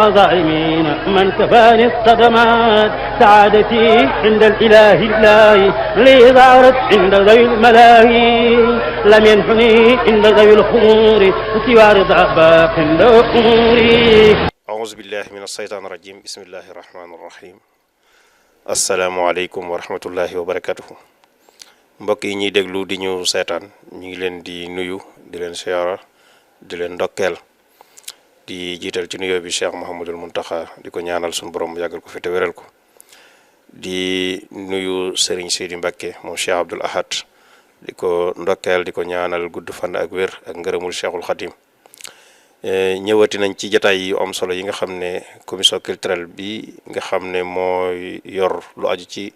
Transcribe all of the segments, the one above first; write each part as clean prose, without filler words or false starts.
وظالمين من كفاني الصدمات سعادتي عند الإله لي ظهرت عند ذوي الملاهي لم ينحني عند ذوي الخمور سوى رضا باق أموري. أعوذ بالله من الشيطان الرجيم بسم الله الرحمن الرحيم. asalaamaaleykum wa rahmatullahi wa barakatuhu. mbokk yi ñuy déglu di ñu seetaan ñu ngi leen di nuyu di leen siyaara di leen ndokkeel di jiital ci nuyoo bi Cheikh Mouhamadul Muntaxa di ko ñaanal suñu borom mu yàggal ko fi te wéral ko. di nuyu Serigne Sidi Mbacké moom Cheikh Abdoul Ahad di ko ndokkeel di ko ñaanal gudd fan ak wér ak ngërëmul Cheikhul Khadim. ñëwati nañ ci jataay yu am solo yi nga xam ne commission culturelle bi nga xam ne mooy yor lu aju ci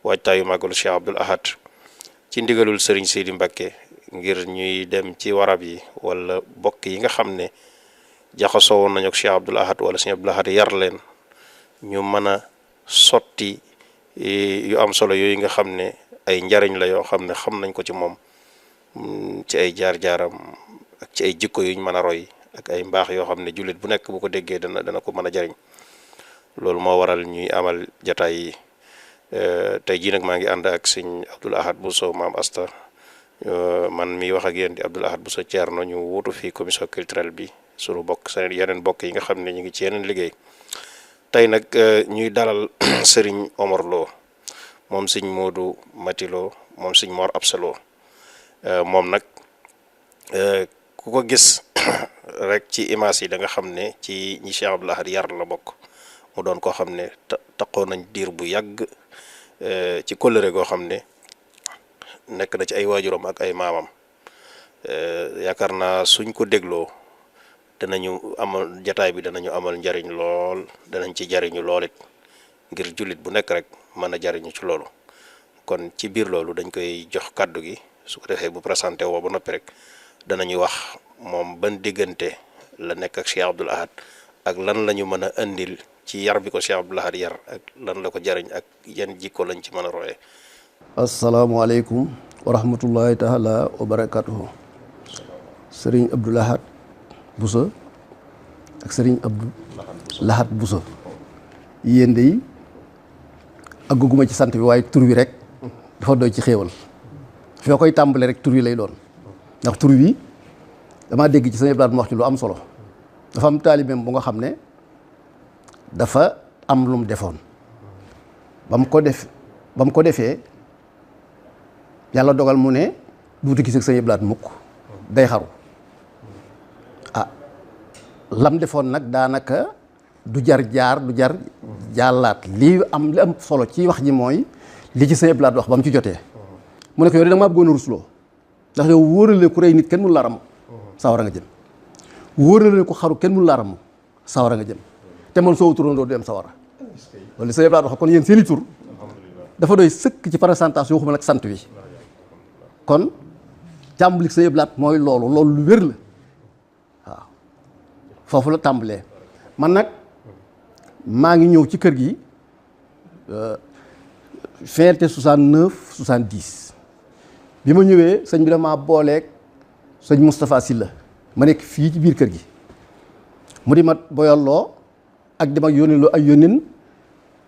waajtaayu màggalu Cheikh Abdoul Ahad ci ndigalul Serigne Sidi Mbacké ngir ñuy dem ci warab yi wala bokk yi nga xam ne jaxasoo woon nañu ak Cheikh Abdoul Ahad wala Cheikh Abdoul Ahad yar leen ñu mën a sotti yu am solo yooyu nga xam ne ay njariñ la yoo xam ne xam nañ ko ci moom ci ay jaar-jaaram ak ci ay jikko yuñ mën a roy ak ay mbaax yoo xam ne jullit bu nekk bu ko déggee dana ko mën a jariñ. loolu moo waral ñuy amal jataay yi tey jii nag maa ngi ànd ak sëñ Abdoul Ahad Bousso maam Asta man mi wax ak yéen di Abdoul Ahad Bousso Thierno ñu wuutu fii commission culturelle bi sunu bokk seen yeneen bokk yi nga xam ne ñu ngi ci yeneen liggéey. tey nag ñuy dalal sëriñ Omar Lo moom sëñ Modou Mati Lo moom sëñ Mor Absa Lo moom nag ku ko gis rek ci image yi da nga xam ne ci ñi Cheikh Abdoul Ahad yar la bokk mu doon koo xam ne taqoo nañ diir bu yàgg ci kóllëre goo xam ne nekk na ci ay waajuram ak ay maamam. yaakaar naa suñ ko dégloo danañu amal jataay bi danañu amal njariñ lool danañ ci jariñu lool it ngir jullit bu nekk rek mën a jariñu ci loolu. kon ci biir loolu dañ koy jox kàddu gi su ko defee bu présenté woo ba noppi rek danañu wax moom ban diggante la nekk ak Cheikh Abdoul Ahad ak lan la ñu mën a indil ci yar bi ko Cheikh Abdoul Ahad yar ak lan la ko jariñ ak yan jikko lañ ci mën a royee. asalaamaaleykum wa rahmatullahi taala wa barakatuhu. Sëriñ Abdoul Ahad Bousso ak Sëriñ Abdou Lahad Bousso yéen de àgguguma ci sant bi waaye tur wi rek dafa doy ci xéewal foo koy tàmbale rek tur wi lay doon ndax tur wi damaa dégg ci sama blaat mu wax ci lu am solo. dafa am taalibeem bu nga xam ne dafa am lu mu defoon ba mu ko defee yàlla dogal mu ne duuti gis ak sama blaat mukk day xaru. lam defoon nag daanaka du jar jàllaat li am solo ci wax ji mooy li ci sama blaat wax ba mu ci jotee mu ne ko yow de da nga maa bëggoon a rusloo ndax yow wóorale ku rey nit kenn mënu la ram sawara nga jëm wóorale ko xaru kenn mënu la ram sawara nga jëm te man soo turandoo du dem sawara loolu sama blaat wax kon yéen seeni tur dafa doy sëkk ci présentation waxuma nag sant wi kon tàmbali sama blaat mooy loolu lu wér la waaw foofu la tàmbalee. man nag maa ngi ñëw ci kër gi feete 69 70 bi ma ñëwee sëñ bi damaa booleeg sëñ Moustapha Sylla ma nekk fii ci biir kër gi mu di ma boyalloo ak di ma yónniloo ay yónnin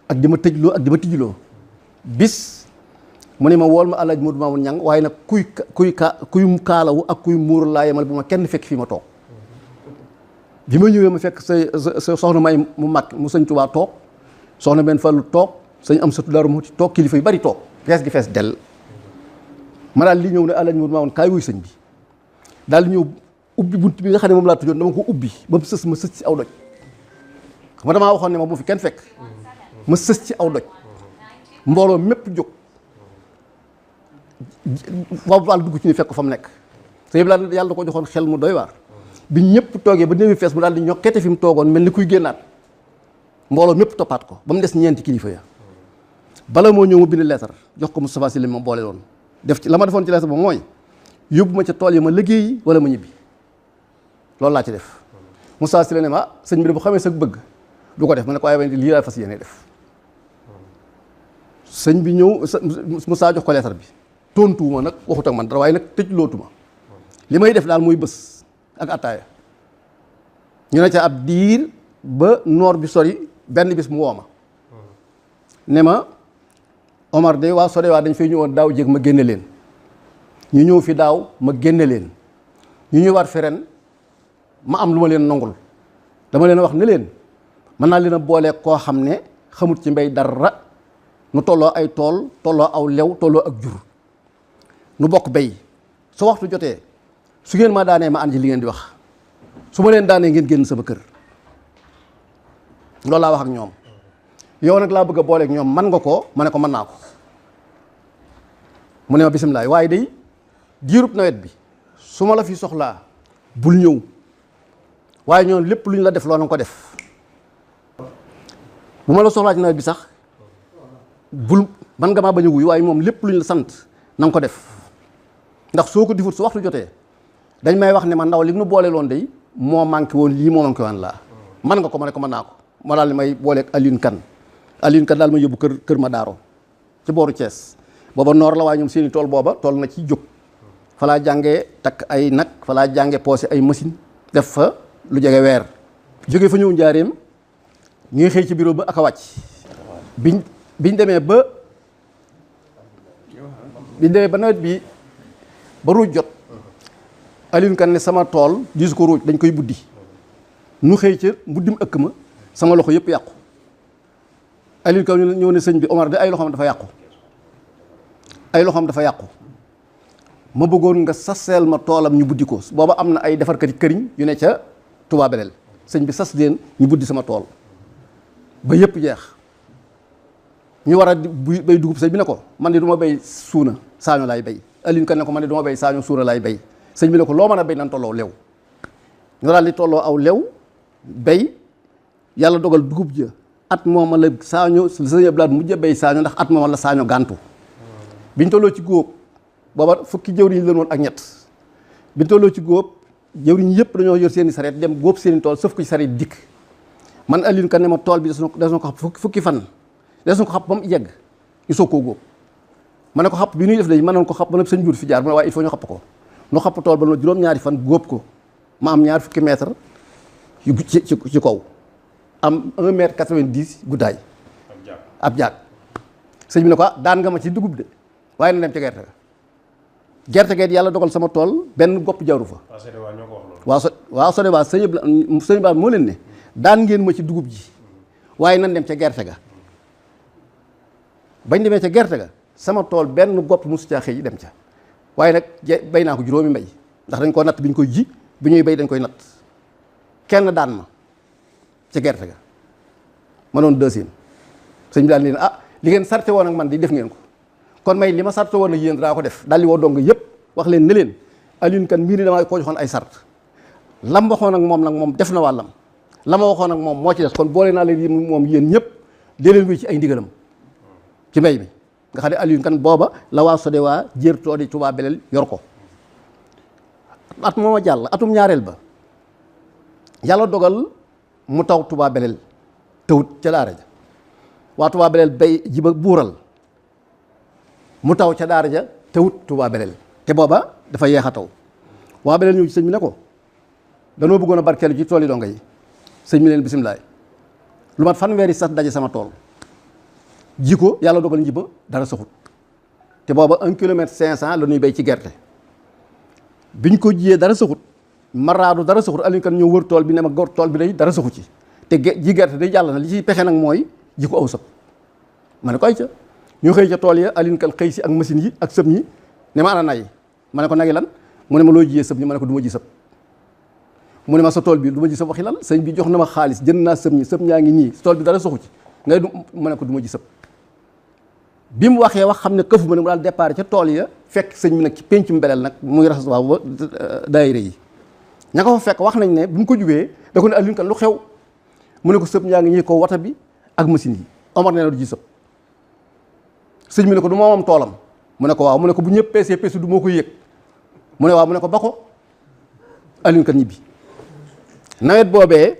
ak di ma tëjloo ak di ma tijjloo bis mu ne ma wool ma Alaaji Modou Mamoun Ñang waaye nag kuy kaalawu ak kuy muur laa yemal bu ma kenn fekk fii ma toog. bi ma ñëwee ma fekk sa soxna may mu mag mu sëñ Tuubaa toog soxna benn Fallu toog sëñ am satu Daaru Muxti toog kilifa yu bari toog fees gi fees dell ma daal li ñëw ne Alaaji Modou Mamoun kaay wuy sëñ bi daal di ñëw ubbi bunt bi nga xam ne moom laa tëjoon dama ko ubbi ba mu sës ma sës ci aw doj xam nga damaa waxoon ne ma bu fi kenn fekk ma sës ci aw doj mbooloo mépp jóg waaw wàll dugg ci ni fekk ko fa mu nekk sëñ bi daal yàlla da ko joxoon xel mu doy waar bi ñëpp toogee ba néewi fees mu daal di ñokkete fi mu toogoon mel ni kuy génnaat mbooloo mépp toppaat ko ba mu des ñeenti kilifa ya bala moo ñëw mu bind leetar jox ko Moustapha Sylla ma boole loon def ci la ma defoon ci leetar ba mooy yóbbu ma ca tool yi ma liggéeyi wala ma ñibbi loolu laa ci def Moustapha Sylla ne ma sëñ bi de bu xamee sa bëgg du ko def ma ne ko waaye lii laa fas yéene def sëñ bi ñëw Moussa jox ko leetar bi tontuwuma nag waxut ak man dara waaye nag tëj lootuma li may def daal mooy bés ak attaaya ñu ne ca ab diir ba noor bi sori benn bis mu woo ma ne ma Omar de waa Sodé waa dañ fay ñëwoon daaw jéeg ma génne leen ñu ñëw fi daaw ma génne leen ñu ñëwaat fi ren ma am lu ma leen nangul dama leen wax ne leen mën naa leen a boole koo xam ne xamut ci mbay dara nu tolloo ay tool tolloo aw lew tolloo ak jur nu bokk bay su waxtu jotee su ngeen ma daanee ma ànd ci li ngeen di wax su ma leen daanee ngeen génn sama kër loolu laa wax ak ñoom yow nag laa bëgg a booleeg ñoom man nga ko ma ne ko mën naa ko mu ne ma bisimilah waaye day diirub nawet bi su ma la fi soxlaa bul ñëw waaye ñoom lépp lu ñu la def loolu nga ko def bu ma la soxlaa ci nawet bi sax bul man nga maa bañ a wuyu waaye moom lépp lu ñu la sant na nga ko def ndax soo ko difut su waxtu jotee dañ may wax ne ma ndaw li nu boole loon day moo manqué woon lii moo manqué woon laa man nga ko ma ne ko mën naa ko ma daal di may booleeg Alioune Kane daal ma yóbbu kër ma daaro ci booru Thiès booba noor la waaye ñoom seeni tool booba tool na ci jóg fa laa jàngee takk ay nag fa laa jàngee poosé ay machine def fa lu jege weer jógee fa ñëw njaareem ñu ngi xëy ci bureau ba ak a wàcc biñ demee ba nawet bi ba ruuj jot Alioune Kane ne sama tool disu ko ruuj dañ koy buddi nu xëy ca mbuddim ëkk ma sama loxo yëpp yàqu Alioune Kane ñëw ne sëñ bi Omar de ay loxoom dafa yàqu ma bëggoon nga saseel ma toolam ñu buddi ko booba am na ay defarkati këriñ yu ne ca Touba Belel sëñ bi sas leen ñu buddi sama tool ba yëpp jeex ñu war a bay dugub sëñ bi ne ko man de du ma bay suuna saaño laay bay Alioune Kane ne ko man de du ma bay saaño suuna laay bay sëñ bi ne ko loo mën a bay nan tolloo lew ñu daal di tolloo aw lew bay yàlla dogal dugub ja at mooma la saaño sëñ Abdoulaye mujj a bay saaño ndax at mooma la saaño gàntu biñ tolloo ci góob booba fukki jëwriñ leen woon ak ñett biñ tolloo ci góob jëwriñ yëpp dañoo yor seeni sareet dem góob seeni tool sëf ko ci sareet dikk man Alioune Kane ne ma tool bi des na ko xap fukki fan des na ko xap ba mu yegg ñu soog koo góob ma ne ko xapp bi ñuy def léegi mën nañ ko xapp ba nag sëñ Diour fi jaar mu ne waaye il faut ñu xapp ko nu xapp tool ba na juróom-ñaari fan góob ko ma am ñaar fukki mètre yu ci kaw am 1 mètre 90 guddaay ab jaag sëñ bi ne ko daan nga ma ci dugub de waaye na dem ca gerte ga yàlla dogal sama tool benn gopp jaru fa waaw Sodé Ba sëñ Ba moo leen ne daan ngeen ma ci dugub ji waaye nan dem ca gerte ga bañ demee ca gerte ga sama tool benn gopp mosu caa xëy dem ca waaye nag bay naa ko juróomi mbay ndax dañ koo natt bi ñu koy ji bi ñuy bay dañ koy natt kenn daan ma ca gerte ga ma doon deuxième sëñ bi daal leen li ngeen sarte woon ak man di def ngeen ko kon may li ma sarte woon ak yéen daa ko def daal di woo dong yëpp wax leen ne leen Alioune Kane mii ni damaa koo joxoon ay sart lam waxoon ak moom nag moom def na wàllam la ma waxoon ak moom moo ci des kon boole naa leen moom yéen ñëpp dee leen wéy ci ay ndigalam ci mbay mi nga xam ne Alioune Kane booba la waa Sodé waa jéer toodi Touba Belel yor ko at mooma jàll atum ñaareel ba yàlla dogal mu taw Touba Belel tawut ca daara ja waa Touba Belel bay ji ba buural mu taw ca daara ja tawut Touba Belel te booba dafa yeex a taw waa Belel ñëw ci sëñ bi ne ko danoo bëggoon a barkeelu ci tool yi donga yi sëñ bi leen bisimilaay lu mat fanweeri sat daje sama tool ji ko yàlla dogal nji ba dara saxut te booba 1 kilomètre 500 la ñuy bay ci gerte biñ ko jiyee dara saxut maraadu dara saxut Alioune Kane ñëw wër tool bi ne ma gor tool bi day dara saxut ci te ji gerte day jàll na li ci pexe nag mooy ji ko aw sëb ma ne ko ay ca ñu xëy ca tool ya Alioune Kane xëy si ak machine yi ak sëb ñi ne ma ana nay ma ne ko nagi lan mu ne ma loo jiyee sëb ñi ma ne ko du ma ji sëb mu ne ma sa tool bi du ma ji sëb waxi lan sëñ bi jox na ma xaalis jënd naa sëb ñi sëb ñaa ngi ñii tool bi dara saxu ci ngay du ma ne ko du ma ji sëb bi mu waxee wax xam ne këfu ma ne mu daal départ ca tool ya fekk sëñ bi nag ci péncum Belel nag muy raxas waaw ba daayira yi ña ko fa fekk wax nañ ne bi mu ko jubee da ko ne Alioune Kane lu xew mu ne ko sëb ñaa ngi ñii ko wata bi ak machine yi Omar nee na du ji sëb sëñ bi ne ko du moomam toolam mu ne ko waaw mu ne ko bu ñëpp peesee peese du moo koy yëg mu ne waaw mu ne ko ba ko Alioune Kane ñibbi nawet boobee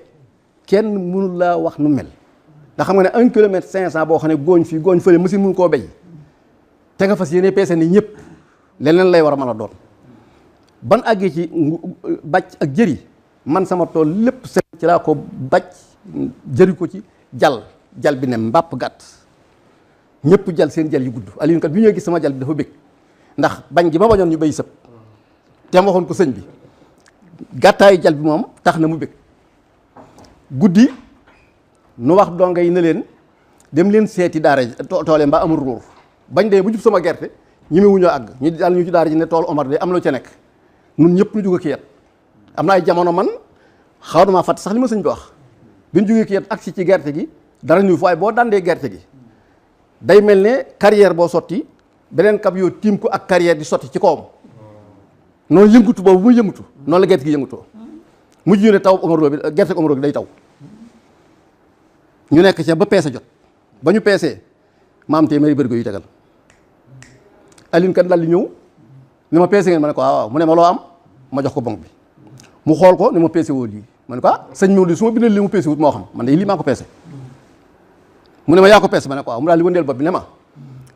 kenn mënu laa wax nu mel ndax xam nga ne 1 kilomètre 500 boo xam ne gooñ fii gooñ fële machine mënu koo béy te nga fas yéene peese ni ñëpp leneen lay war a mën a doon ban àggee ci bàcc ak jëri man sama tool lépp set ci laa ko bàcc jëri ko ci jal bi ne mbàpp gàtt ñëpp jal seen jal yu gudd Alioune kat bi ñoo gis sama jal bi dafa bëgg ndax bañ gi ma bañoon ñu béy sëb te ma waxoon ko sëñ bi gàttaayu jal bi moom tax na mu bëgg guddi nu wax donga yi ne leen dem leen seeti daara toole mbaa amul ruur bañ dee bu jub sama gerte ñi mu wuñoo àgg ñu daal ñu ci daara ji ne tool Omar de am na ca nekk nun ñëpp ñu jóge ki yet am na ay jamono man xaw na maa fàtte sax li ma sëñ bi wax bi ñu jógee ki yet agsi ci gerte gi dara ñu waaye boo dandee gerte gi day mel ne carrière boo sotti beneen kab yoo tiim ko ak carrière di sotti ci kawam noonu yëngutu boobu muy yëngutu noonu la gerte gi yëngutoo mujj ñu ne taw Omar Lo bi gerte gi Omar Lo bi day taw ñu nekk ca ba peese jot ba ñu peesee ma am téeméeri bërigo yu tegal Alioune kat dal di ñëw ni ma peese ngeen ma ne ko waaw mu ne ma loo am ma jox ko bonk bi mu xool ko ni ma peese woo lii ma ne ko sëñ Maodo su ma bindal li mu peese wut moo xam man de lii maa ko peese mu ne ma yaa ko peese ma ne ko waaw mu daal di wëndeel bopp bi ne ma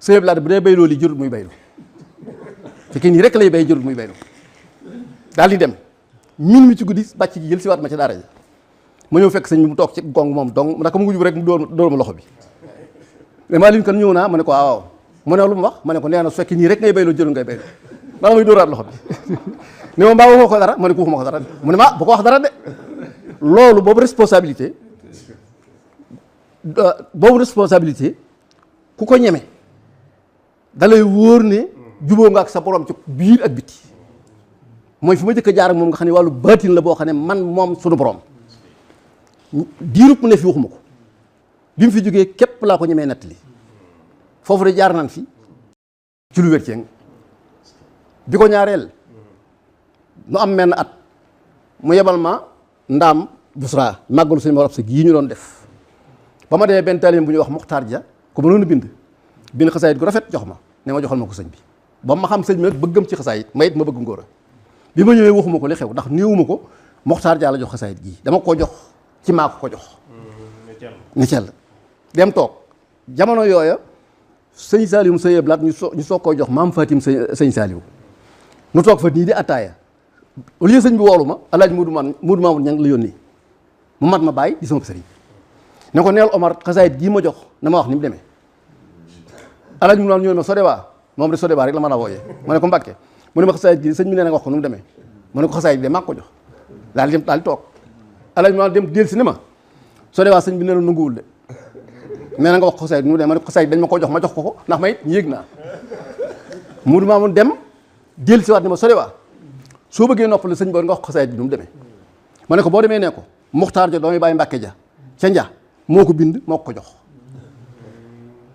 sëñ Blade bu dee bayloo lii jërut muy baylu fekkee nii rek lay bay jërut muy baylu daal di dem min mi ci guddi bàcc gi jël si waat ma ca daara ji ma ñëw fekk sëñ bi mu toog ci gong moom donc naka mu jub rek mu dóor ma loxo bi mais maa liñ kan ñëw naa ma ne ko waaw mu ne lu mu wax ma ne ko nee na su fekkee nii rek ngay bayloo jërut ngay baylu maa muy dóoraat loxo bi ne ma mbaa waxoo ko dara ma ne ko waxuma ko dara mu ne ma bu ko wax dara de loolu boobu responsabilité ku ko ñeme da lay wóor ne juboo nga ak sa borom ci biir ak biti mooy fi ma jëkk a jaar ak moom nga xam ne wàllu baatin la boo xam ne man moom sunu borom diirub mu ne fi waxuma ko bi mu fi jógee képp laa ko ñemee nettali foofu de jaar nan fi ci lu wér ceeng bi ko ñaareel nu am menn at mu yebal ma ndaam busra màggalu suñu morab sa gii ñu doon def ba ma demee benn taalibe bu ñuy wax Muxtaar Ja ko mënoon a bind xasaayit gu rafet jox ma ne ma joxal ma ko sëñ bi ba ma xam sëñ bi nag bëggam ci xasaayit ma it ma bëgg ngóora bi ma ñëwee waxuma ko li xew ndax néewuma ko Muxtaar Ja la jox xasaayit gii dama ko jox ci maa ko jox ni cell dem toog jamono yooya sëñ Saaliw sëñ Ablaat ñu soog koo jox maam Fatim sëñ Saaliw nu toog fa nii di attaaya au lieu sëñ bi woolu ma Alaaji Muudu Maamun Ñang la yónni mu mat ma bàyyi di sama sëriñ ne ko neel Omar xasaayit gii ma jox na ma wax ni mu demee Alaaji Muudu ñëw ma Sodewaa moom de Sodewaa rek la mën a wooyee ma ne ko Mbàkke mu ne ma xasaayit gii sëñ bi nee na nga wax ko nu mu demee ma ne ko xasaayit de maa ko jox daal di toog Alaaji Muudu dem del si ne ma Sodewaa sëñ bi nee na nanguwul de nee na nga wax ko xasaayit nu mu demee ma ne ko xasaayit dañ ma ko jox ma jox ko ndax ma it yéeg naa Muudu Maamun dem del si waat ne ma Sodewaa soo bëggee noppal sëñ boor nga wax xasaayit bi nu mu demee ma ne ko boo demee ne ko Muxtaar Ja doomi bàyyi Mbàkke Ja ca Nja moo ko bind moo ko jox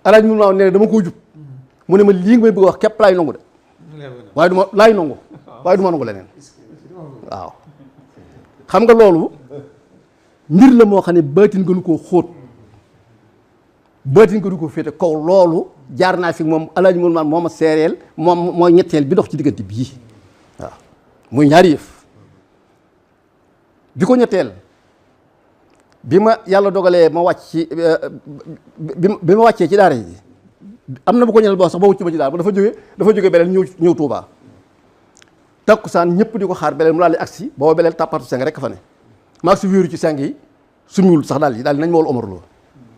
Alaaji Muudu Maamun nee dama koo jub mu ne ma lii nga may bëgg a wax képp laay nangu de waaye du ma laay nangu waaye du ma nangu leneen waaw xam nga loolu mbir la moo xam ne baatin gënu koo xóot baatin gënu koo féete kaw loolu jaar naa fi moom Alaaji Muudu Maamun moo ma seereel moom mooy ñetteel bi dox ci diggante bii waaw muy ñaari yëf bi ko ñetteel bi ma yàlla dogalee ma wàcc ci bi ma wàccee ci daara ji am na bu ko ñeneel boo sax ba wucc ma ci daara ba dafa jóge beleel ñëw Tuubaa takkusaan ñëpp di ko xaar beleel mu daal di agsi booba beleel tàppatu seng rek fa ne ma agsi wéeru ci seng yi suñuwul sax daal nañ ma wol Omar Lo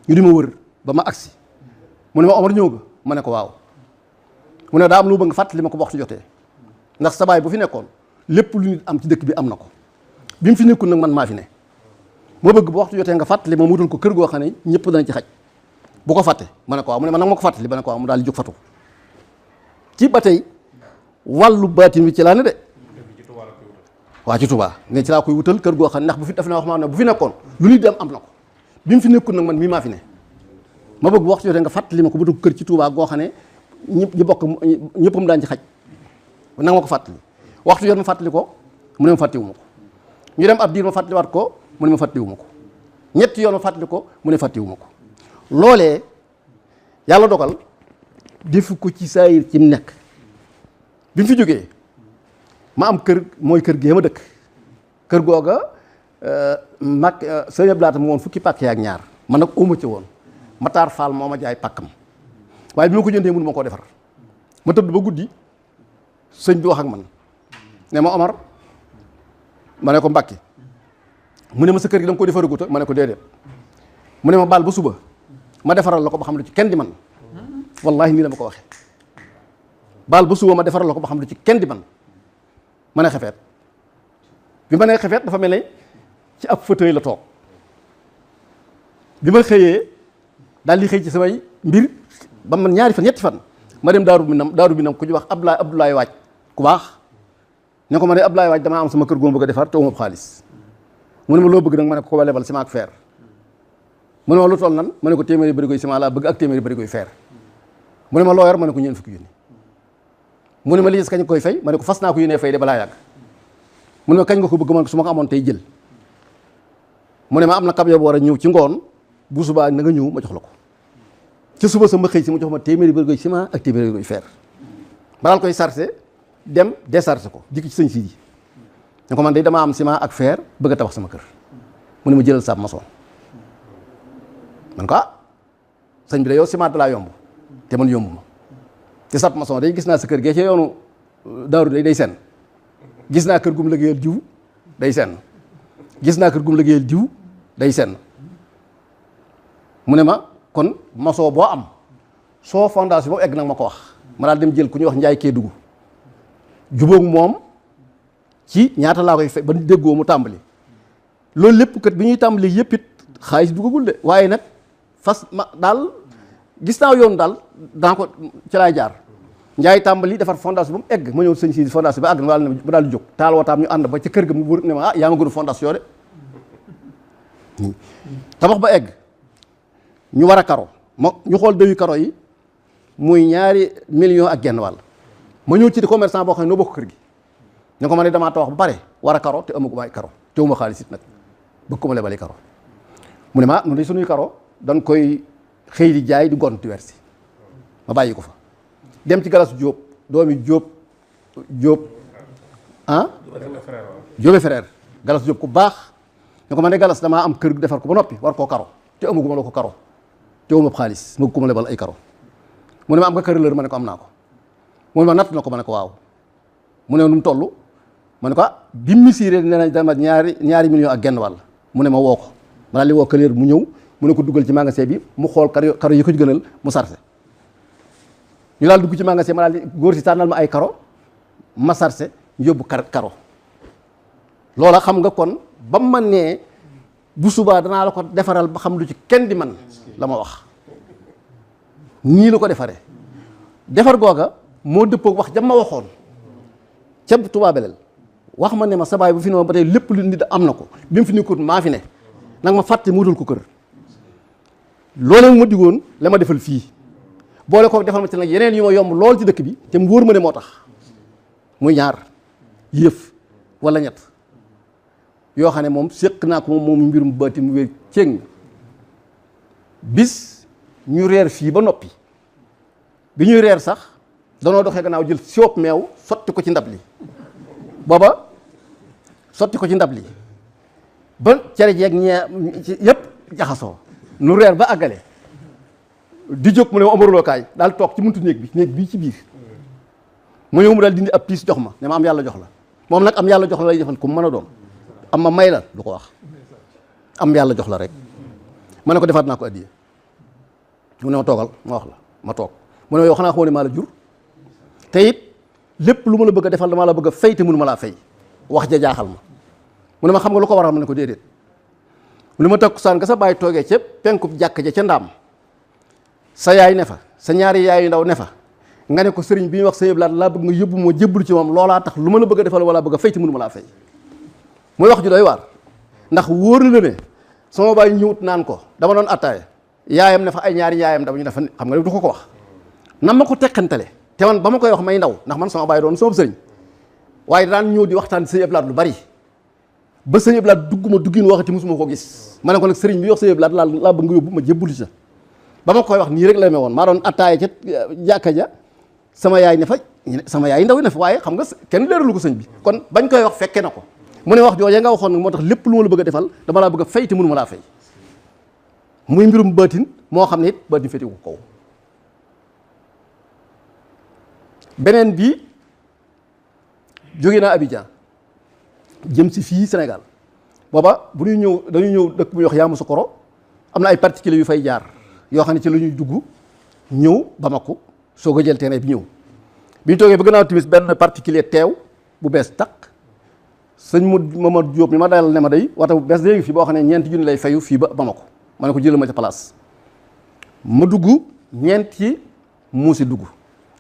ñu di ma wër ba ma agsi mu ne ma Omar ñëw nga ma ne ko waaw mu ne daa am lu bëgg nga fàttali ma ko waxtu jotee ndax sa baay bu fi nekkoon lépp lu nit am ci dëkk bi am na ko bi mu fi nekkul nag man maa fi ne moo bëgg bu waxtu jotee nga fàttali ma mu dul ko kër goo xam ne ñëpp dana ci xaj bu ko fàtte ma ne ko waaw mu ne ma nag ma ko fàttali ba ne ko waaw mu daal di jóg fatu ci ba tey wàllu baatin bi ci laa ne de waa ci Tuubaa ne ci laa koy wutal kër goo xam ne ndax bu fi daf na wax ma ne bu fi nekkoon lu nit dem am na ko bi mu fi nekkul nag man mii maa fi ne ma bëgg bu waxtu jotee nga fàttali ma ko bu dul kër ci Tuubaa goo xam ne ñi bokk ñëppam daan ci xaj nag ma ko fàttali waxtu yoon ma fàttali ko mu ne ma fàttiwu ma ko ñu dem ab diir ma fàttaliwaat ko mu ne ma fàttiwu ma ko ñetti yoon ma fàttali ko mu ne fàttiwu ma ko loolee yàlla dogal defu ko ci saayir ci mu nekk bi mu fi jógee ma am kër mooy kër gee ma dëkk kër googa mag sëñ Ablaata mu woon fukki pàkk ak ñaar man nag uma ci woon Matar Fall moo ma jaay pàkkam waaye bi ma ko jëndee mënu ma koo defar ma tëdd ba guddi sëñ bi wax ak man ne ma Omar ma ne ko Mbàkke mu ne ma sa kër gi da nga ko defaragut ma ne ko déedéet mu ne ma baal ba suba ma defaral la ko ba xam lu ci kenn di man wallahi nii la ma ko waxee baal ba suba ma defaral la ko ba xam lu ci kenn di man ma ne xefeet bi ma nee xefeet dafa mel ne ci ab fauteuil la toog bi ma xëyee daal di xëy ci samay mbir ba man ñaari fan ñetti fan ma dem daaru bi nam ku ñu wax Abdoulaye Waaj ku baax ne ko ma ne Abdoulaye Waaj damaa am sama kër goom bëgg a defar te uma xaalis mu ne ma loo bëgg nag ma ne ko lebal ciment ak fer mu ne ma lu toll nan ma ne ko téeméeri barigoy ciment laa bëgg ak téeméeri barigoy fer mu ne ma loo yor ma ne ko ñeent fukki junni mu ne ma li kañ koy fay ma ne ko fas naa ko yéenee fay de balaa yàgg mu ne ma kañ nga ko bëgg ma ne ko su ma ko amoon tey jël mu ne ma am na camion bu war a ñëw ci ngoon bu subaa na nga ñëw ma jox la ko ci suba sa ma xëy si mu jox ma téeméeri barigoy ciment ak téeméeri barigoy fer ma daal koy sarse dem décharge ko dikk ci sëñ Sidi ne ko man de damaa am ciment ak fer bëgg a tabax sama kër mu ne ma jëlal saab maçon man ko sëñ bi da yow ciment da laa yomb te man yomb ma te sab maçon day gis naa sa kër gee ca yoonu daaru day sen gis naa kër gum liggéeyal diw day sen gis naa kër gum liggéeyal diw day sen mu ne ma kon maçon boo am soo fondation boobu egg nag ma ko wax ma daal dem jël ku ñuy wax Njaay Kédougou jubóog moom ci ñaata laa koy fay ba déggoo mu tàmbali loolu lépp kat bi ñuy tàmbali yëpp it xaalis duggagul de waaye nag fas ma daal gis naa yoon daal daa ko ci laay jaar Njaay tàmbali defar fondation ba mu egg ma ñëw sëñ si fondation ba àgg na wàll ba daal di jóg taal wataam ñu ànd ba ca kër ga mu wër ne ma yaa ma gën a fondation de tabax ba egg ñu war a karo ñu xool dewi karo yi muy $2,5 millions ma ñëw ci di commerçant boo xam ne noo bokk kër gi ñu ko ma ne damaa tabax ba pare war a karo te amaguma ay karo te uma xaalis it nag bëgg ko ma lebali karo mu ne ma nu day suñuy karo dañ koy xëy di jaay di gont di wersi ma bàyyi ko fa dem ci Galas Jóob doomi Jóob Jóobe frère Galas Jóob ku baax ñu ko ma ne Galas damaa am kër defar ko ba noppi war koo karo te amaguma la ko karo te uma xaalis bëgg ko ma lebal ay karo mu ne ma am nga kër lër ma ne ko am naa ko mu ne ma natt na ko ma ne ko waaw mu ne nu mu toll ma ne ko bi misiré nee nañ dama ñaari $2,5 mu ne ma woo ko ma daal di woo këleer mu ñëw mu ne ko duggal ci magasin bi mu xool karo yi ko ci gënal mu sarse ñu daal dugg ci magasin ma daal di góor si tànnal ma ay karo ma sarse ñu yóbbu karo loola xam nga kon ba mu ma nee bu subaa danaa la ko defaral ba xam lu ci kenn di man la ma wax nii la ko defaree defar googa moo dëppoog wax jam ma waxoon ca Touba Belel wax ma ne ma sa baay bu fi ne ma ba tey lépp lu nit am na ko bi mu fi nekkut maa fi ne nag ma fàtte mu dul ko kër loolee mu ma diggoon la ma defal fii boole ko defal ma ci nag yeneen yu ma yomb lool ci dëkk bi te mu wóor ma ne moo tax muy ñaar yëf wala ñett yoo xam ne moom séq naa ko moom mbirum baati mu wér céng bis ñu reer fii ba noppi bi ñuy reer sax danoo doxee gannaaw jël siop meew sotti ko ci ndab li booba sotti ko ci ndab li ba cere jeeg yëpp jaxasoo nu reer ba àggale di jóg mu ne ma amaruloo kaay daal toog ci muntu néeg bii ci biir mu ñëw mu daal dindi ab piis jox ma ne ma am yàlla jox la moom nag am yàlla jox la lay defal ku mu mën a doon am ma may la du ko wax am yàlla jox la rek ma ne ko defaat naa ko addiye mu ne ma toogal ma wax la ma toog mu ne yow xanaa xamoo ne maa la jur te it lépp lu ma la bëgg a defal damaa la bëgg a fay te mënu ma laa fay wax ja jaaxal ma mu ne ma xam nga lu ko waral ma ne ko déedéet mu ne ma takkusaan nga sa bàyyi toogee ca penkub jàkk ja ca ndaam sa yaay ne fa sa ñaari yaay yu ndaw ne fa nga ne ko sëriñ bi ñuy wax sa yëblaat laa bëgg nga yóbbu moo jébbalu ci moom loolaa tax lu ma la bëgg a defal wala bëgg a fay te mënu ma laa fay muy wax ju doy waar ndax wóor na la ne sama bàyyi ñëwut naan ko dama doon attaaya yaayam ne fa ay ñaari yaayam ndaw ñu ne fa xam nga du ko wax nan ma ko teqantale te man ba ma koy wax may ndaw ndax man sama bàyyi doon sama sëriñ waaye daan ñëw di waxtaan sëñ Ablaat lu bari ba sëñ Ablaat dugguma duggin waxati musuma ko gis ma ne ko nag sëriñ bi wax sëñ Ablaat laa bëgg nga yóbbu ma jébbulu ci ba ma koy wax nii rek la mee woon maa doon attaaya ca jàkka ja sama yaay ne fa sama yaay ndaw ne fa waaye xam nga kenn leeralu ko sëñ bi kon bañ koy wax fekke na ko mu ne wax jooje nga waxoon nag moo tax lépp lu ma la bëgg a defal dama laa bëgg a fay te mënu ma laa fay muy mbirum baatin moo xam ne it baatin féetewu ko kaw beneen bi jóge naa Abidjan jëm si fii Sénégal booba bu ñuy ñëw dañuy ñëw dëkk bu ñuy wax Yamoussoukro am na ay particuliers yu fay jaar yoo xam ne ci la ñuy dugg ñëw Bamako soog a jël terrain bi ñëw bi ñu toogee ba gannaaw timis benn particulier teew bu bees taq sëñ Mamadou Diop mi ma dalal ne ma day wata bu bees léegi fii boo xam ne ñeenti junni lay fayu fii ba Bamako ma ne ko jëlal ma ca place ma dugg ñeenti muusi dugg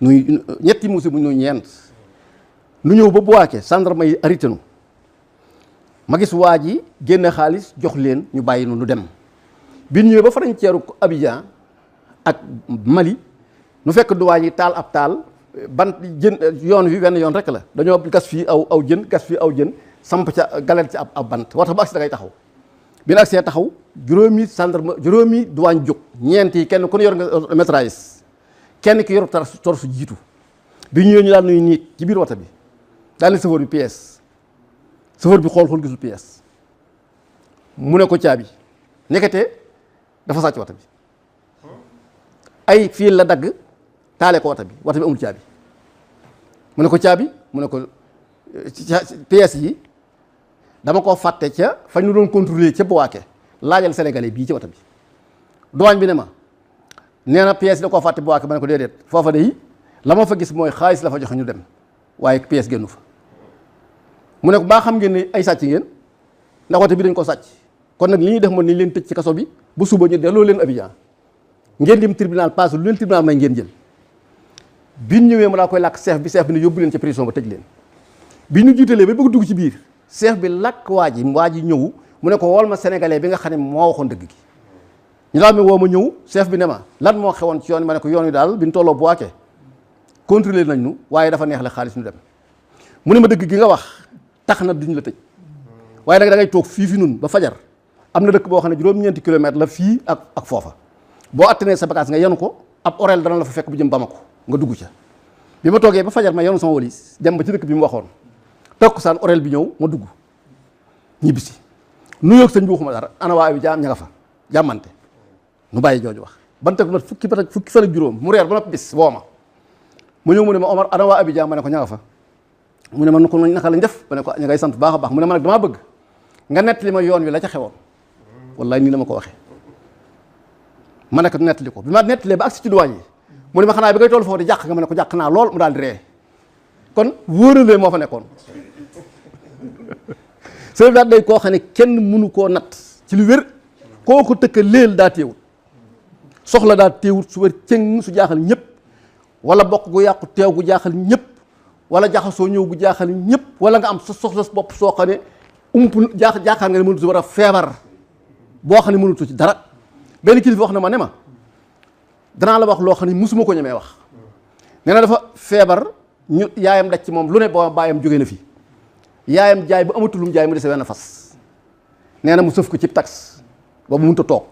nuy ñetti muusi bu ñu ñeent nu ñëw ba Bouaké gendarme yi arrêté nu ma gis waa ji génne xaalis jox leen ñu bàyyi nu dem bi ñu ñëwee ba frontière Abidjan ak Mali nu fekk duwaa yi taal ab taal bant jën yoon wi wenn yoon rek la dañoo gas fii aw jën gas fii aw jën samp ca galal ci ab bant woo tax ba agsi da ngay taxaw bi na agsee taxaw juróomi gendarme juróomi duwaañ jóg ñeent yi kenn ku ne yor nga métrailleuse kenn ki yor tor su jiitu bi ñëwee ñu daal nuy niit ci biir wata bi daal ni chauffeur bi pièce chauffeur bi xool gisul pièce mu ne ko caabi nekkete dafa sàcc wata bi ay fii la dagg taale ko wata bi amul caabi mu ne ko caabi mu ne ko pièces yi dama koo fàtte ca fañ ñu doon contrôler ca Bouaké laajal sénégalais bii ci wata bi douane bi ne ma nee na pièces yi da koo fàtte Bouaké ma ne ko déedéet foofa de la ma fa gis mooy xaalis la fa joxe ñu dem waaye pièces génnu fa mu ne ko baa xam ngeen ne ay sàcc ngeen ndax wata bi dañ ko sàcc kon nag li ñuy def moom ni leen tëj ci kaso bi bu suba ñu delloo leen Abidjan ngeen dem tribunal passe lu leen tribunal may ngeen jël bi ñu ñëwee mu daa koy làkk chef bi bi ne yóbbu leen ca prison ba tëj leen bi ñu jiitalee ba bëgg dugg ci biir chef bi làkk waa ji ñëw mu ne ko wool ma sénégalais bi nga xam ne moo waxoon dëgg gi ñu daal mi woo ma ñëw chef bi ne ma lan moo xewoon ci yoon ma ne ko yoon wi daal bi ñu tolloo Bouaké contrôlé nañ ñu waaye dafa neex la xaalis ñu dem mu ne ma dëgg gi nga wax tax na duñ la tëj waaye nag da ngay toog fii nun ba fajar am na dëkk boo xam ne juróom-ñeenti kilomètres la fii ak foofa boo attanee sa bagage nga yenu ko ab orel dana la fa fekk bu jëm Bamako nga dugg ca bi ma toogee ba fajar ma yenu sama walis dem ba ci dëkk bi mu waxoon takkusaan orel bi ñëw ma dugg ñibbisi nuyoog sëñ bi waxuma dara ana waa bi jaam ña nga fa jàmmante nu bàyyi jooju wax ban teg ma fukki fan ak juróom mu reer ba noppi bis woo ma mu ñëw mu ne ma Omar ana waa Abidjan ma ne ko ña nga fa mu ne man ko naka lañ def ma ne ko ñu ngay sant baax a baax mu ne ma nag damaa bëgg nga nettali ma yoon wi la ca xewoon wallaay nii la ma ko waxee ma ne ko nettali ko bi ma nettalee ba agsi ci duwaañ yi mu ne ma xanaa bi ngay toll foofu di jàq nga ma ne ko jàq naa lool mu daal di ree kon wóoralee moo fa nekkoon sëñ daal day koo xam ne kenn mënu koo natt ci lu wér koo ko tëkka léel daa téewut soxla daa téewut su wér cëng su jaaxal ñëpp wala bokk gu yàqu teew gu jaaxal ñëpp wala jaxasoo ñëw gu jaaxal ñëpp wala nga am sa soxla bopp soo xam ne jaaxaar nga ne mënutu war a feebar boo xam ne mënutu ci dara benn kilifa wax na ma ne ma danaa la wax loo xam ne musuma ko ñemee wax nee na dafa feebar ñu yaayam daj ci moom lu ne boo baayam jógee na fi yaayam jaay bu amatulum jaay mu dese wenn fas nee na mu sëf ko ci tax boobu mënut a toog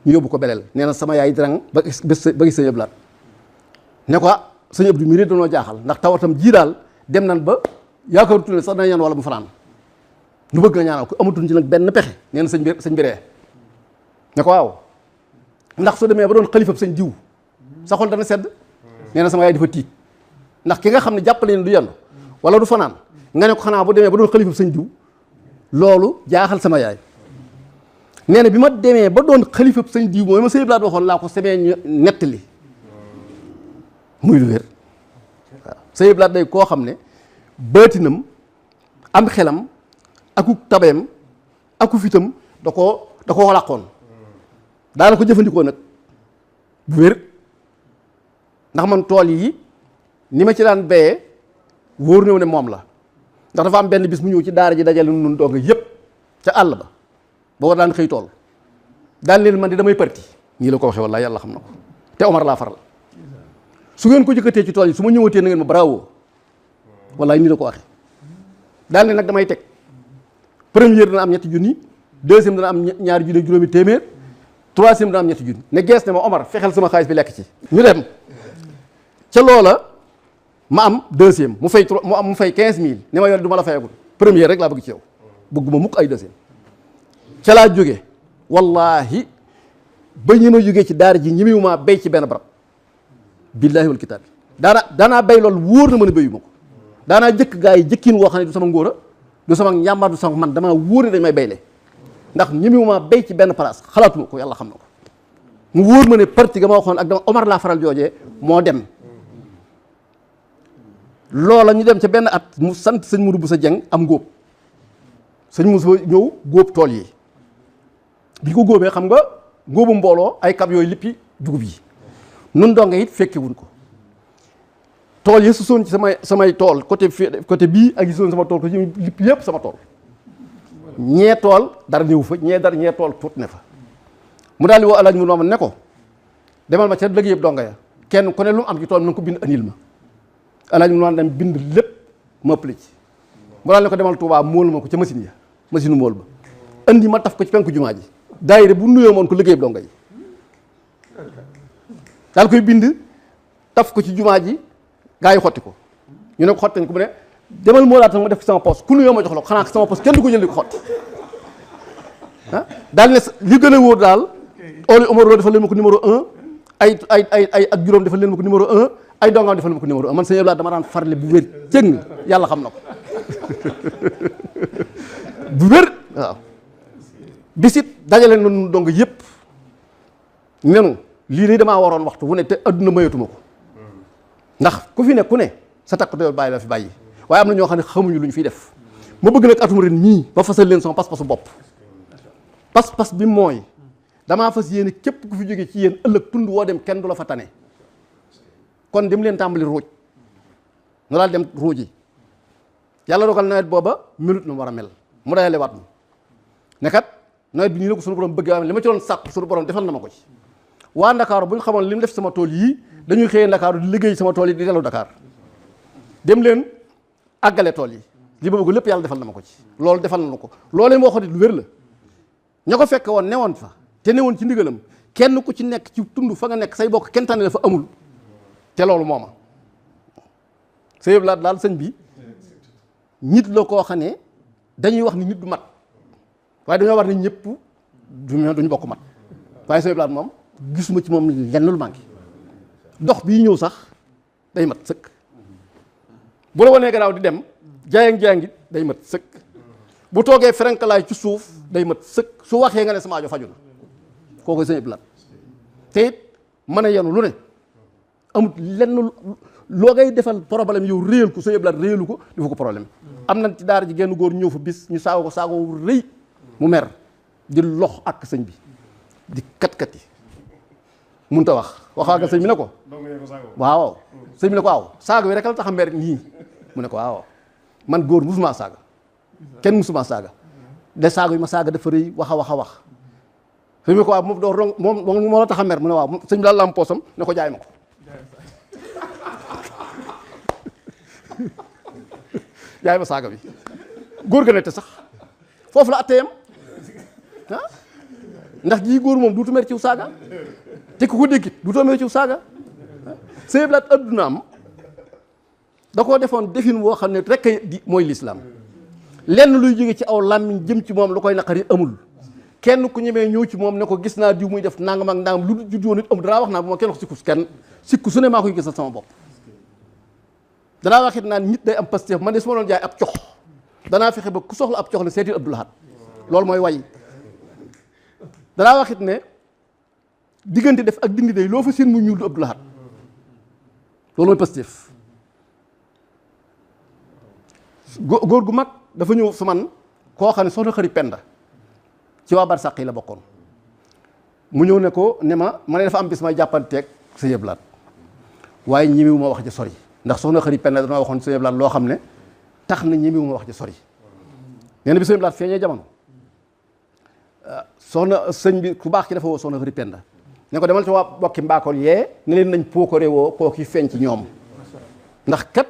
ñu yóbbu ko beleel nee na sama yaay dirang ba gis sëñ Abdou Lahad ne ko sëñ Abdou mi dañoo jaaxal ndax tawatam jii daal dem nan ba yaakaarutu ne sax dana ñaan wala mu fanaan nu bëgg nga ñaanal ko amatul ci nag benn pexe nee na sëñ bi ree ne ko waaw ndax soo demee ba doon xalifab sëñ diw sa xol dana sedd nee na sama yaay dafa tiit ndax ki nga xam ne jàppale ne du yendu wala du fanaan nga ne ko xanaa bu demee ba doon xalifab sëñ diw loolu jaaxal sama yaay nee na bi ma demee ba doon xalifab sëñ diw mooy ma sëñ Abdou Lahad waxoon laa ko semee nettali muy lu wér waaw sëñ Abdou Lahad day koo xam ne baatinam am xelam aku tabeem aku fitam da koo làqoon daana ko jëfandikoo nag bu wér ndax man tool yi ni ma ci daan béyee wóor na ne moom la ndax dafa am benn bis mu ñëw ci daara ji dajale nun doonga yëpp ca àll ba boo daan xëy tool daan leen man di damay parti nii la ko waxee wallaay yàlla xam na ko te Omar laa faral su ngeen ko jëkkatee ci tool yi su ma ñëwatee na ngeen ma bravo wallaay nii la ko waxee daan leen nag damay teg première dana am ñetti junni deuxième dana am ñaari junni juróomi téeméer troisième dana am ñetti junni ne gees ne ma Omar fexeel sama xaalis bi lekk ci ñu dem ca loola ma am deuxième mu fay mu fay 15000 ne ma yor du ma la fayagul première rek laa bëgg ci yow bëgguma mukk ay deuxième ca laa jóge wallahi ba ñi ma jógee ci daara ji ñemewumaa béy ci benn barab billaahi wal kitaab daanaa béy loolu wóor na ma ne béyu ma ko daanaa jëkk gaa yi jëkkin woo xam ne du sama ngóora du sama njàmbaar du sama man damaa wóor ne dañ may béyle ndax ñemewumaa béy ci benn place xalaatuma ko yàlla xam na ko mu wóor ma ne parti ga ma waxoon ak dama Omar laa faral joojee moo dem loola ñu dem ca benn at mu sant sëñ Mourou Boussa Dieng am góob sëñ Moussa ñëw góob tool yi bi ko góobee xam nga góobu mbooloo ay kab yooyu lippi dugub yi nun donga it fekkewuñ ko tool yi su soon ci samay tool côté bii ak yi soon sama tool ko ci lipp yëpp sama tool ñee tool dara néew fa ñee tool tuut ne fa mu daal di woo alaaj mu nooma ne ko demal ma ca lëg yëpp donga ya kenn ku ne lu mu am ci tool na nga ko bind anil ma alaaj mu nooma dem bind lépp ma ëppale ci mu daal ne ko demal Touba móol ma ko ca machine móol ba andi ma taf ko ci penku jumaa ji daayira bu nuyoo moon ko liggéey donga yi daal koy bind taf ko ci jumaa ji gaa yi xotti ko ñu ne ko xotti nañ ko mu ne demal moo laata ma def ko sama poste ku nuyoo ma jox la ko xanaa sama poste kenn du ko jël di ko xotti ah daal ne li gën a wóor daal Oli Omar Lo defal leen ma ko numéro 1 ay ak juróom defal leen ma ko numéro 1 ay dongaam defal ma ko numéro 1 man sëñ Abdoulaye dama daan farle bu wér cëng yàlla xam na ko bu wér waaw bisit dajale nañu dong yëpp nenu lii de damaa waroon waxtu wu ne te adduna mayatuma ko ndax ku fi ne ku ne sa takk doyoo bàyyi la fi bàyyi waaye am na ñoo xam ne xamuñu lu ñu fiy def ma bëgg nag atum ren mii ba fasal leen sama pas-pasu bopp pas-pas bi mooy damaa fas yéene képp ku fi jógee ci yéen ëllëg tund woo dem kenn du la fa tane kon dem leen tàmbali ruuj nga daal dem ruuj yi yàlla dogal nawet booba melut na mu war a mel mu dayale waat mu ne kat nawet bi nii la ko suñu borom bëgg waaye li ma ci doon sàkk suñu borom defal na ma ko ci waa Ndakaaru bu ñu xamoon li mu def sama tool yii dañuy xëyee Ndakaaru di liggéey sama tool yi di dellu Dakar dem leen àggale tool yi li ma bëgg lépp yàlla defal na ma ko ci loolu defal na ko loolee moo xam ne lu wér la ña ko fekk woon newoon fa te newoon ci ndigalam kenn ku ci nekk ci tund fa nga nekk say bokk kenn tànne dafa amul te loolu mooma sëñ Abdou Lahad daal sëñ bi nit la koo xam ne dañuy wax ni nit du mat waaye dañoo war ni ñëpp duñu bokk mat waaye sëñ Abdou Lahad moom gisuma ci moom lenn lu manqué dox bii ñëw sax day mat sëkk bu la wanee gannaaw di dem jaayang day mat sëkk bu toogee ferenkalaay ci suuf day mat sëkk su waxee nga ne sama aajo faju na kooku sëñ Abdou Lahad te it mën a yenu lu ne amut lenn loo ngay defal problème yow réyal ko sëñ Abdou Lahad réyalu ko defu ko problème am na ci daara ji genn góor ñëw fa bis ñu saago ko saago rëy mu mer di lox ak sëñ bi di kat-kat yi mun ta waxaa nga sëñ bi ne ko waaw sëñ bi ne ko waaw saaga wi rek la tax a mer nii mu ne ko waaw man góor musuma saaga kenn musuma saaga de saaga yi ma saaga dafa rëy wax a wax sëñ bi ne ko waaw moom doo rong moom moo la tax a mer mu ne waaw sëñ bi daal la am poosam ne ko jaay ma ko jaay ma saaga bi góor ga ne te sax foofu la atteyam ah ndax jii góor moom duutu mer ciw saaga te ku ko déggit duutoo mer ciw saaga sëñ Abdou Lahad addunaam da koo defoon defin woo xam ne rek di mooy lislaam lenn luy jóge ci aw làmmiñ jëm ci moom lu koy naqari amul kenn ku ñemee ñëw ci moom ne ko gis naa diw muy def nangam ak nangam lu judd woon it amul danaa wax naa bu ma kenn wax sikku kenn sikku su ne maa koy gisal sama bopp danaa waxit naan nit day am Pastef man de su ma doon jaay ab cox danaa fexe ba ku soxla ab cox ne seeti Abdou Lahad loolu mooy way danaa waxit ne diggante def ak dindi day loo fa seen mu ñuul du Abdou Lahad loolu mooy Pastef góor gu mag dafa ñëw su man koo xam ne soxna xëri penda ci waa barsàq yi la bokkoon mu ñëw ne ko ne ma ne dafa am bis may jàppanteeg sëñ Abdou Lahad waaye ñimiwu ma wax ja sori ndax soxna xëri penda dana waxoon sëñ Abdou Lahad loo xam ne tax na ñimiwu ma wax ja sori nee na bi sëñ Abdou Lahad feeñee jamono soxna sëñ bi ku baax ki dafa woo soxna xëri penda ne ko demal ci waa bokki mbaakool yee ne leen nañ pookare woo kooki feeñ ci ñoom ndax kat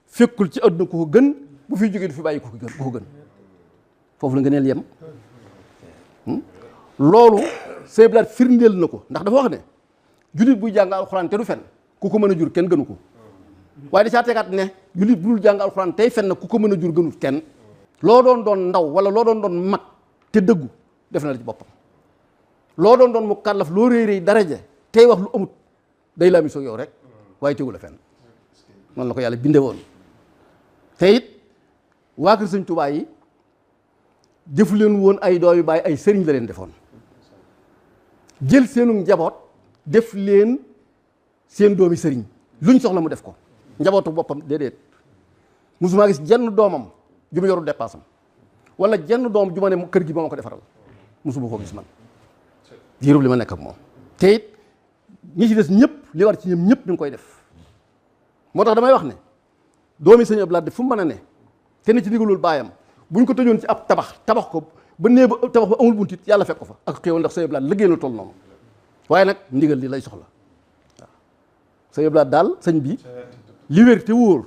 fekkul ci àdduna ku ko gën bu fi jógee du fi bàyyi ku ko gën foofu la nga neel yem loolu sëñ Abdou Lahad firndeel na ko ndax dafa wax ne jullit buy jàng alxuraan te du fen ku ko mën a jur kenn gënu ko waaye da caa tegaat ne jullit bu dul jàng alxuraan tey fen na ku ko mën a jur gënut kenn loo doon ndaw wala loo doon mag te dëggu def na la ci boppam loo doon mu kàllaf loo réy daraja tey wax lu amut day laa mi soog yow rek waaye tegu la fenn man la ko yàlla binde woon te it waa kër sëñ Tuubaa yi jëfu leen woon ay doomi baay ay sëriñ la leen defoon jël seenu njaboot def leen seen doomi sëriñ luñ soxla mu def ko njabootu boppam déedéet musuma gis jenn doomam ju ma yorul dépassam wala jenn doom ju ma ne kër gi moo ma ko defaral musuma ko gis man diirub li ma nekk ak moom te it ñi ci des ñëpp li war ci ñoom ñëpp ñu ngi koy def moo tax damay wax ne doomi sëñ Abdou Lahad de fu mu mën a ne te ne ci digalul baayam buñ ko tëjoon ci ab tabax ko ba nee ba tabax ba amul buntit yàlla fekk ko fa ak xéewal ndax sëñ Abdou Lahad liggéey na toll noonu waaye nag ndigal li lay soxla waaw sëñ Abdou Lahad daal sëñ bi li wér te wóor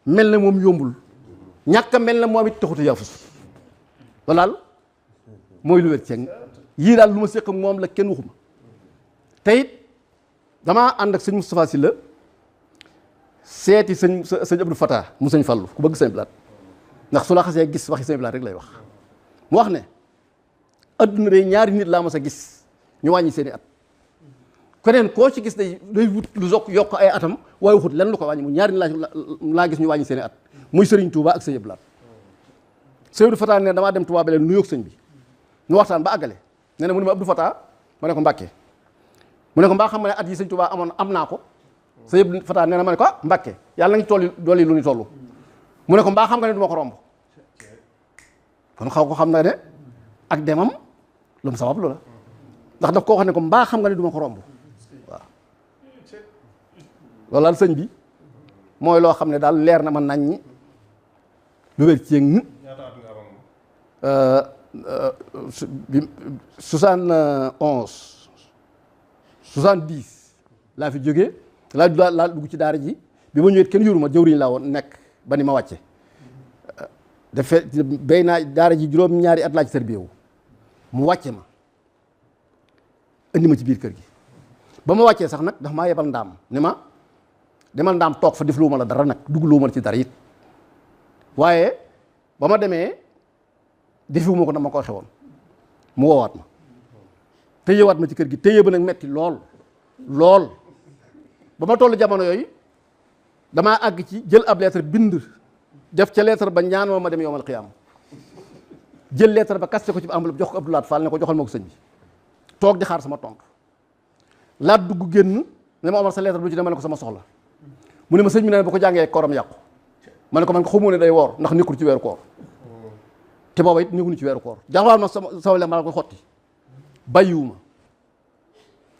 mel na moom yombul ñàkk a mel na moom it taxut a yaafus loolu daal mooy lu wér ceeg yii daal lu ma séq ak moom la kenn waxuma te it damaa ànd ak sëñ Moustapha Sylla seeti sëñ Abdou Fatah mu sëñ Fallu ku bëgg sëñ Abdou Lahad ndax su la xasee gis waxi sëñ Abdou Lahad rek lay wax mu wax ne adduna de ñaari nit laa mas a gis ñu wàññi seeni at keneen koo ci gis day wut lu yokk ay atam waaye waxut lenn lu ko wàññi mu ñaari nit laa gis ñu wàññi seeni at muy sëriñ Touba ak sëñ Abdou Lahad sëñ Abdou Fatah ne damaa dem Touba ba leen nuyoog sëñ bi ñu waxtaan ba àggale nee na mu ne ma Abdou Fatah ma ne ko Mbàkke mu ne ko mbaa xam nga ne at yi sëñ Touba amoon am naa ko sëñ Abdou Fatah nee na ma ne ko ah Mbàkke yàlla nga ci toll dool yi lu ñu toll mu ne ko mbaa xam nga ne du ma ko romb kon xaw ko xam na ne ak demam lu mu sabab lu la ndax daf koo wax ne ko mbaa xam nga ne du ma ko romb waaw loolu daal sëñ bi mooy loo xam ne daal leer na ma naññi lu wér ci yëng 71 70 laa fi jógee laa dugg ci daara ji bi ma ñëwee kenn yoruma jëwriñ laa woon nekk ba ni ma wàcce dafa béy naa daara ji juróom-ñaari at laa ci sërbiyewu mu wàcce ma indi ma ci biir kër gi ba ma wàccee sax nag dafa maa yebal ndaam ni ma demal ndaam toog fa def lu ma la dara nag dugg lu ma la ci dara it waaye ba ma demee defiwuma ko dama ko xewoon mu woowaat ma téyewaat ma ci kër gi téye ba nag metti lool lool ba ma toll jamono yooyu damaa àgg ci jël ab lettre bind def ca lettre ba ñaan ma dem yowmal qiyaama jël lettre ba kaste ko ci enveloppe jox ko Abdou Lahad Fall ne ko joxal ma ko sëñ bi toog di xaar sama tontu laat dugg génn ne ma Omar sa lettre lu ci ne ma ne ko sama soxla mu ne ma sëñ bi ne ba ko jàngee kooram yàqu ma ne ko man ko xamoo ne day woor ndax nekkul ci weeru koor te booba it nekkul ci weeru koor jaxwaal ma sama lem ma la ko xotti bàyyiwuma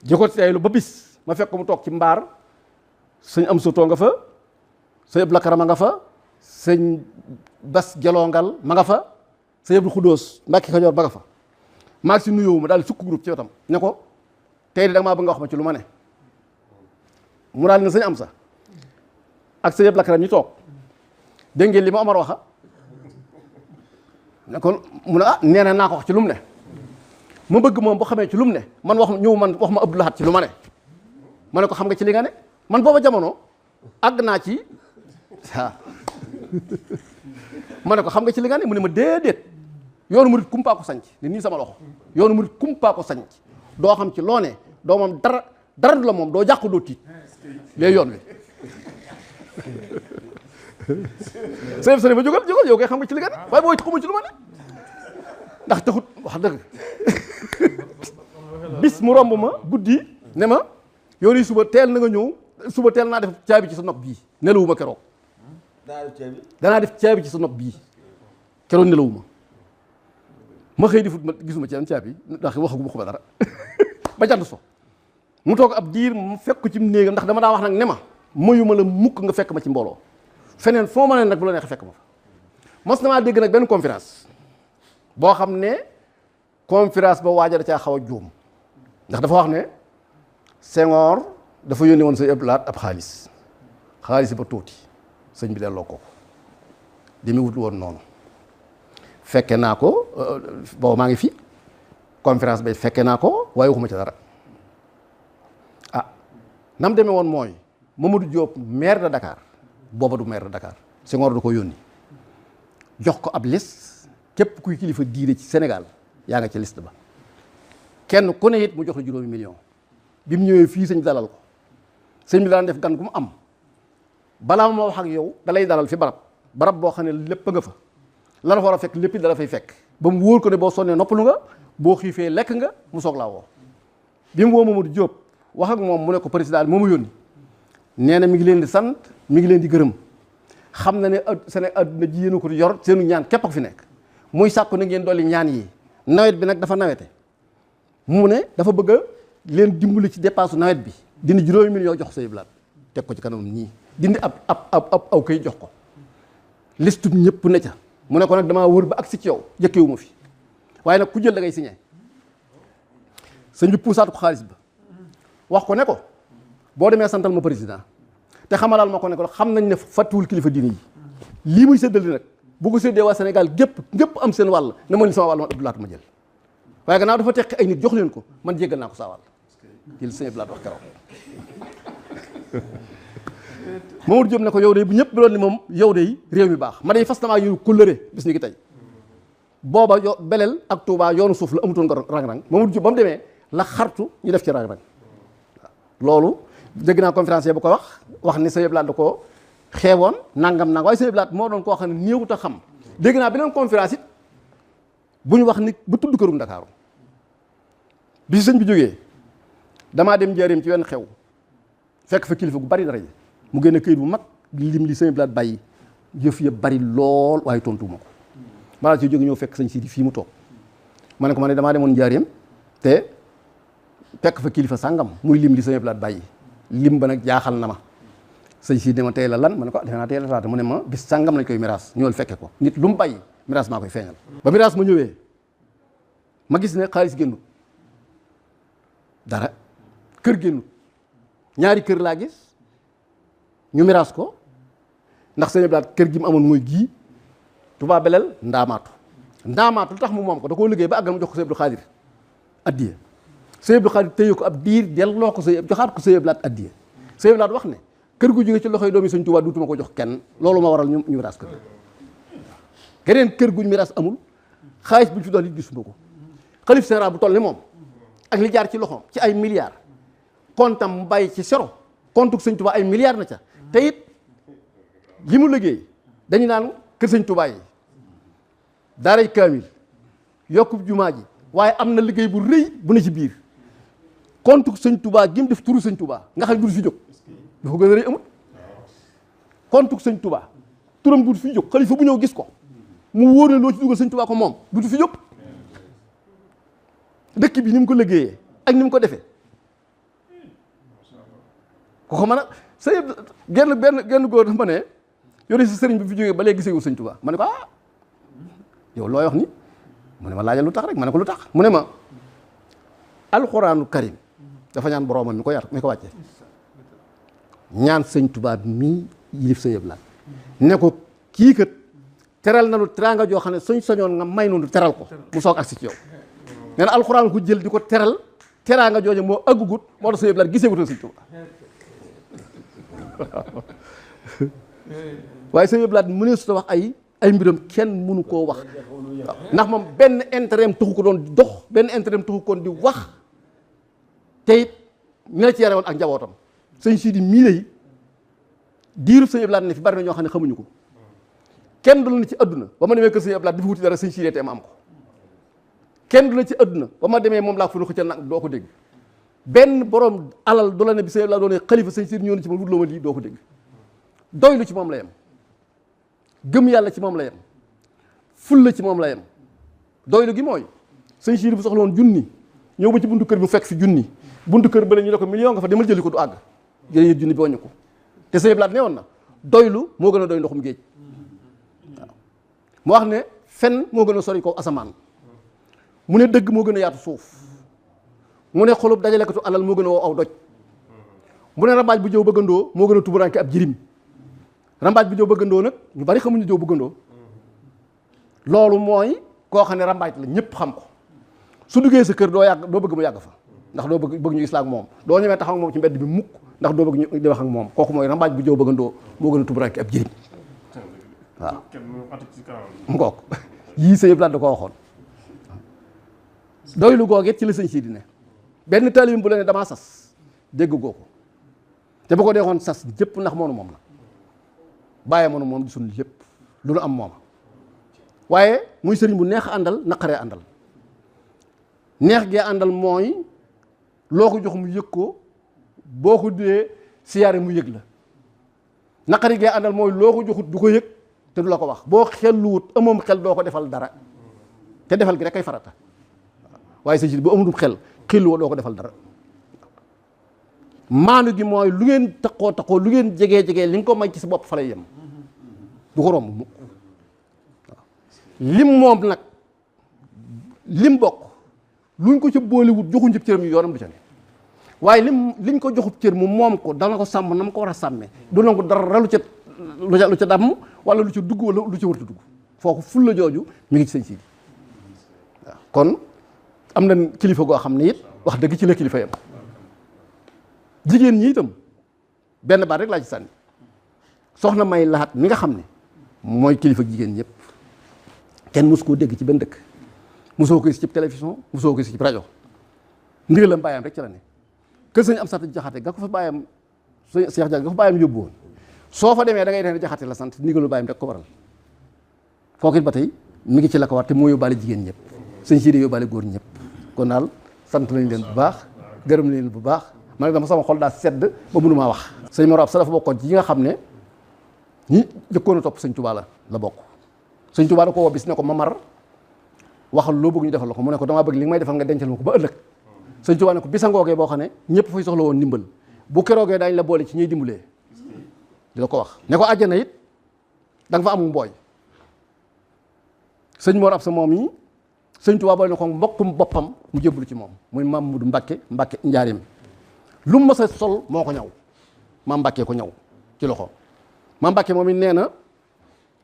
ji ko teeylu ba bis ma fekk ko mu toog ci mbaar sëñ am sotoo nga fa sëñ Abdou Lakram nga fa sëñ Bas Gelongal ma nga fa sëñ Abdou Xudóos Mbàkke Kajoor ba nga fa maa si nuyoo ma daal sukk groupe ci wetam ne ko tey di da nga maa bëgg nga wax ma ci lu ma ne mu daal ne sëñ am sa ak sëñ Abdou Lakram ñi toog dégg ngeen li ma Omar waxa ne ko mu ne ah nee na naa ko wax ci lu mu ne ma bëgg moom boo xamee ci lu mu ne man wax ma Abdou Lahad ci lu ma ne ma ne ko xam nga ci li nga ne man booba jamono àgg naa ci waaw ma ne ko xam nga ci li nga ne mu ne ma déedéet yoonu murit kumpaa ko sanc ni nii sama loxo yoonu murit kumpaa ko sanc doo xam ci loo ne doo moom dara du la moom doo jàq doo tiit léegi yoon wi sëñ ba jógal yow kay xam nga ci li nga ne waaye booy xamul ci lu ma ne ndax taxut wax dëgg bis mu romb ma guddi ne ma yoon yi suba teel na nga ñëw suba teel naa def caabi ci sa nopp bii nelawuma keroog danaa def caabi ci sa nopp bii keroog nelawuma ma xëy di fut ma gisuma ci yan caabi ndax waxaguma ko ba dara ba jant so mu toog ab diir mu fekk ko ci néegam ndax dama daa wax nag ne ma mayuma la mukk nga fekk ma ci mbooloo feneen foo ma ne nag bu la neex fekk ma fa mos na maa dégg nag benn conférence boo xam ne conférence ba waaja da caa xaw a juum ndax dafa wax ne Senghor dafa yónnee woon sëñ Abdou Lahad ab xaalis ba tuuti sëñ bi delloo ko di mu wut woon noonu fekke naa ko boobu maa ngi fi conférence bay fekke naa ko waaye waxuma ci dara ah nam demee woon mooy Mamadou Diop maire de Dakar booba du maire de Dakar Senghor da ko yónni jox ko ab liste képp kuy kilifa diine ci Sénégal yaa nga ci liste ba kenn ku ne it mu jox la juróomi million bi mu ñëwee fii sëñ bi dalal ko sëñ bi daan def gan gu mu am balaa ma wax ak yow dalay dalal fi barab boo xam ne lépp nga fa la la war a fekk lépp dala fay fekk ba mu wóor ko ne boo sonnee noppalu nga boo xiifee lekk nga mu soog laa woo bi mu woo Mamadou Diop wax ak moom mu ne ko président moo ma yónni nee na mi ngi leen di sant mi ngi leen di gërëm xam na ne Sénégal adduna ji yéen a ko yor seenu ñaan képp ak fi nekk muy sàkku na ngeen dolli ñaan yi nawet bi nag dafa nawete mu ne dafa bëgg a leen dimbali ci dépense nawet bi dindi juróomi million jox Sëñ Blaat teg ko ci kanam nii dindi aw kay jox ko liste ñëpp ne ca mu ne ko nag damaa wër ba agsi ci yow jëkkewu ma fi waaye nag ku jël da ngay signé sëñ bi puusaat ko xaalis ba wax ko ne ko boo demee santal ma président te xamalal ma ko ne ko xam nañ ne fàttiwul kilifa diini yi lii muy séddale nag bu ko séddee waa Sénégal gépp am seen wàll ne ma ni sama wàll man Abdou Lahad ma jël waaye gannaaw dafa teqi ay nit jox leen ko man jéggal naa ko saa wàll jël sëñ Abdou Lahad wax keroog Mamadou Diop ne ko yow de bu ñëpp bi doon ni moom yow de réew mi baax ma day fas damaa yow kóllëre bis ni ki tey booba Belel ak Touba yoonu suuf la amutoon nga rang-rang Mamadou Diop ba mu demee la xartu ñu def ci rang-rang loolu dégg naa conférencier bu ko wax ni Sëñ Abdou Lahad da ko xeeboon nangam waaye Sëñ Abdou Lahad moo doon koo xam ne néewut a xam dégg naa beneen conférence it bu ñu wax ni bu tudd kërum Ndakaaru bi si sëñ bi jógee damaa dem njaareem ci wenn xew fekk fa kilifa gu bari dara ji mu génne këyit bu mag lim li Sëñ Abdou Lahad bàyyi yëf ya bari lool waaye tontuwuma ko balaa ci jóge ñëw fekk sëñ Sidi fii mu toog ma ne ko ma ne damaa demoon njaareem te fekk fa kilifa sàngam muy lim li Sëñ Abdou Lahad bàyyi lim ba nag jaaxal na ma sëñ Sidi ne ma tey la lan ma ne ko defe naa tey la talaata mu ne ma bis sàngam lañ koy miraas ñëwal fekke ko nit lu mu bàyyi miraas maa koy feeñal ba miraas ma ñëwee ma gis ne xaalis génnut dara kër génnut ñaari kër laa gis ñu miraas ko ndax Sëñ Abdou Lahad kër gi mu amoon mooy gii Touba Belel ndaamaatu lu tax mu moom ko da koo liggéey ba àggal mu jox ko Sëñ Abdou Khadir addiya Sëñ Abdou Khadir téye ko ab diir delloo ko joxaat ko Sëñ Abdou Lahad addiya Sëñ Abdou Lahad wax ne kër gu jóge ci loxoy doomi Sëñ Touba duutuma ko jox kenn loolu ma waral ñu miraas kër geneen kër guñ miraas amul xaalis buñ fi doon it gisuma ko xalif général bu toll ni moom ak li jaar ci loxoom ci ay milliards kontam mu bàyyi ci sero kontuk Sëñ Touba ay milliards na ca te it li mu liggéey dañu naan kër Sëñ Touba yi daaray kaamil yokkub jumaa ji waaye am na liggéey bu rëy bu ne ci biir kontuk Sëñ Touba gi mu def turu Sëñ Touba nga xam ne du fi jóg dafa gën a rëy amul kontuk Sëñ Touba turam du fi jóg xalifa bu ñëw gis ko mu wóor ne loo ci dugal Sëñ Touba ko moom du fi jóg dëkk bi ni mu ko liggéeyee ak ni mu ko defee ko mën a sëy genn góor dafa ma ne yore si sëriñ bi fi jógee ba léegi gisewul Sëñ Touba ma ne ko yow looy wax ni mu ne ma laajal lu tax rek ma ne ko lu tax mu ne ma alxuraanu karim dafa ñaan boroomam mi ko yar mi ko wàcce ñaan Sëñ Touba mi yilif Sëñ Abdou Lahad ne ko kii kat teral na lu teraanga joo xam ne suñ sañoon nga may nu teral ko mu soog agsi ci yow nee na alxuraan ko jël di ko teral teraanga jooju moo aggugut moo tax Sëñ Abdou Lahad gisee wutal Sëñ Touba waaye Sëñ Abdou Lahad mu ne su ta wax ay mbiram kenn mënu koo wax ndax moom benn intérêt am taxu ko doon dox benn intérêt am taxu koon di wax te it ñu la ci yare woon ak njabootam sëñ Sidi mii lay diirub Sëñ Abdou Lahad ne fi bari na ñoo xam ne xamuñu ko kenn du la ci adduna ba ma demee kër Sëñ Abdou Lahad dafa wuti dara sëñ Sidi te ma am ko kenn du la ci adduna ba ma demee moom laa fa lu xëccal nag doo ko dégg benn borom alal du la ne bi Sëñ Abdou Lahad doon xalifa sëñ Sidi ñëw na ci moom wutloo ma lii doo ko dégg doylu ci moom la yem gëm yàlla ci moom la yem fulla ci moom la yem doylu gi mooy sëñ Sidi bu soxla woon junni ñëw ba ci buntu kër bi mu fekk fi junni buntu kër bële ñu ne ko million nga fa demal jëli ko du àgg jëlee junni bi wàññi ko te Sëñ Abdou Lahad ne woon na doylu moo gën a doy ndoxum géej waaw mu wax ne fen moo gën a sori ko asamaan mu ne dëgg moo gën a yaatu suuf mu ne xolub dajalekatu alal moo gën a wow aw doj mu ne rambaaj bu jëw bëggandoo moo gën a tumuranke ab jirim rambaaj bu jëw bëggandoo nag ñu bari xamuñu jëw bëggandoo loolu mooy koo xam ne rambaaj la ñëpp xam ko su duggee sa kër doo bëgg mu yàgg fa ndax doo bëgg ñu gis la ak moom doo ñemee taxaw ak moom ci mbedd bi mukk ndax doo bëgg ñu di wax ak moom kooku mooy rambaaj bu jëw bëggandoo moo gën a tumuranke ab jirim waaw mu kook yii Sëñ Abdou Lahad da ko waxoon doylu googet ci la sëñ Sidi ne benn taalibe bu la ne damaa sas dégg goo ko te bu ko deexoon sas jëpp ndax moonu moom la bàyyi moonu moom di suñu lépp lu nu am mooma waaye muy sëriñ bu neex àndal naqaree àndal neex gee àndal mooy loo ko jox mu yëg ko boo ko dee siyaare mu yëg la naqari gee àndal mooy loo ko joxut du ko yëg te du la ko wax boo xelluwut amoom xel doo ko defal dara te defal gi rek kay farata waaye sëñ si bu amul xel xelluwoo doo ko defal dara maanu gi mooy lu ngeen taxoo lu ngeen jegee li nga ko may ci sa bopp fa lay yem du ko romb mukk lim moom nag lim bokk luñ ko ca boolewut joxuñ ci cëram yu yoonam du ca ne waaye liñ ko joxub cër mu moom ko dana ko sàmm na mu ko war a sàmmee du nangu dara lu ca damm wala lu ca dugg wala lu ca warta dugg foofu fulla jooju mi ngi ci sëñ Sidi waaw kon am na kilifa goo xam ne it wax dëgg ci la kilifa yam jigéen ñi itam benn baat rek laa ci sànni soxna May Lahat mi nga xam ne mooy kilifa jigéen ñëpp kenn mosu koo dégg ci benn dëkk mosoo ko gis ci télévision mosoo ko gis ci rajo ndigalam bàyyam rek ci la ne kër sëñ am sant jaxate ga ko fa bàyyam sëñ Cheikh Diagne ga fa bàyyam yóbbu woon soo fa demee da ngay ne jaxate la sant ndigalu bàyyam rek ko waral kooku it ba tey mi ngi ci la ko war te moo yóbbaale jigéen ñëpp sëñ Sidi yóbbaale góor ñëpp kon daal sant nañ leen bu baax gërëm leen bu baax man dama sama xol daa sedd ba mënumaa wax sëñ Mor Absa dafa bokkoon ci yi nga xam ne ñi jëkkoon a topp sëñ Touba la bokk sëñ Touba da ko woo bis ne ko Mamar waxal loo bëgg ñu defal la ko mu ne ko damaa bëgg li nga may defal nga dencal ma ko ba ëllëg sëñ Touba ne ko bisa ngoogee boo xam ne ñëpp fay soxla woon ndimbal bu keroogee daañu la boole ci ñuy dimbalee di la ko wax ne ko àjjana it da nga fa amul mbooy sëñ Mor Absa moom yi sëñ Touba boole ne ko mbokkum boppam mu jébbalu ci moom muy Mamadou Mbacke njaareem lu mu mës a sol moo ko ñaw maam Mbacke ko ñaw ci loxo maam Mbacke moom it nee na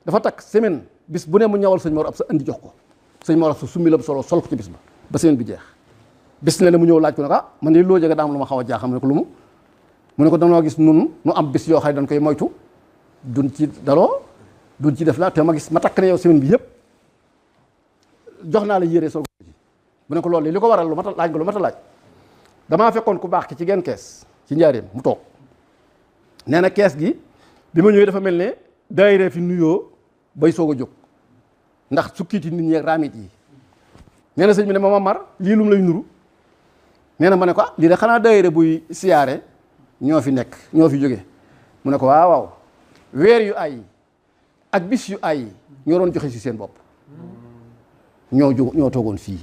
dafa takk semaine bis bu ne mu ñawal sëñ Mor Absa andi jox ko sëñ Mor Absa summi la solo sol ko ci bis ba semaine bi jeex bis ne mu ñëw laaj ko ne ko man de loo jege daa am lu ma xaw a jaaxam ne ko lu mu ne ko danoo gis nun nu am bis yoo xam ne dañ koy moytu duñ ci daloo duñ ci def la te ma gis ma takk ne yow semaine bi yëpp jox naa la yére sol ko ci mu ne ko loolu li ko waral lu mat a laaj nga lu mat a laaj damaa fekkoon ku baax ki ci genn kees ci njaareem mu toog nee na kees gi bi ma ñëwee dafa mel ne daayira fi nuyoo bay soog a jóg ndax sukkiiti nit ñi ak raamit yi nee na sëñ bi ne ma Mamar lii lum lay nuru nee na ma ne ko lii de xanaa daayira buy siyaare ñoo fi nekk ñoo fi jóge mu ne ko waaw weer yu ay ak bis yu ay ñoo doon joxe ci seen bopp ñoo toogoon fii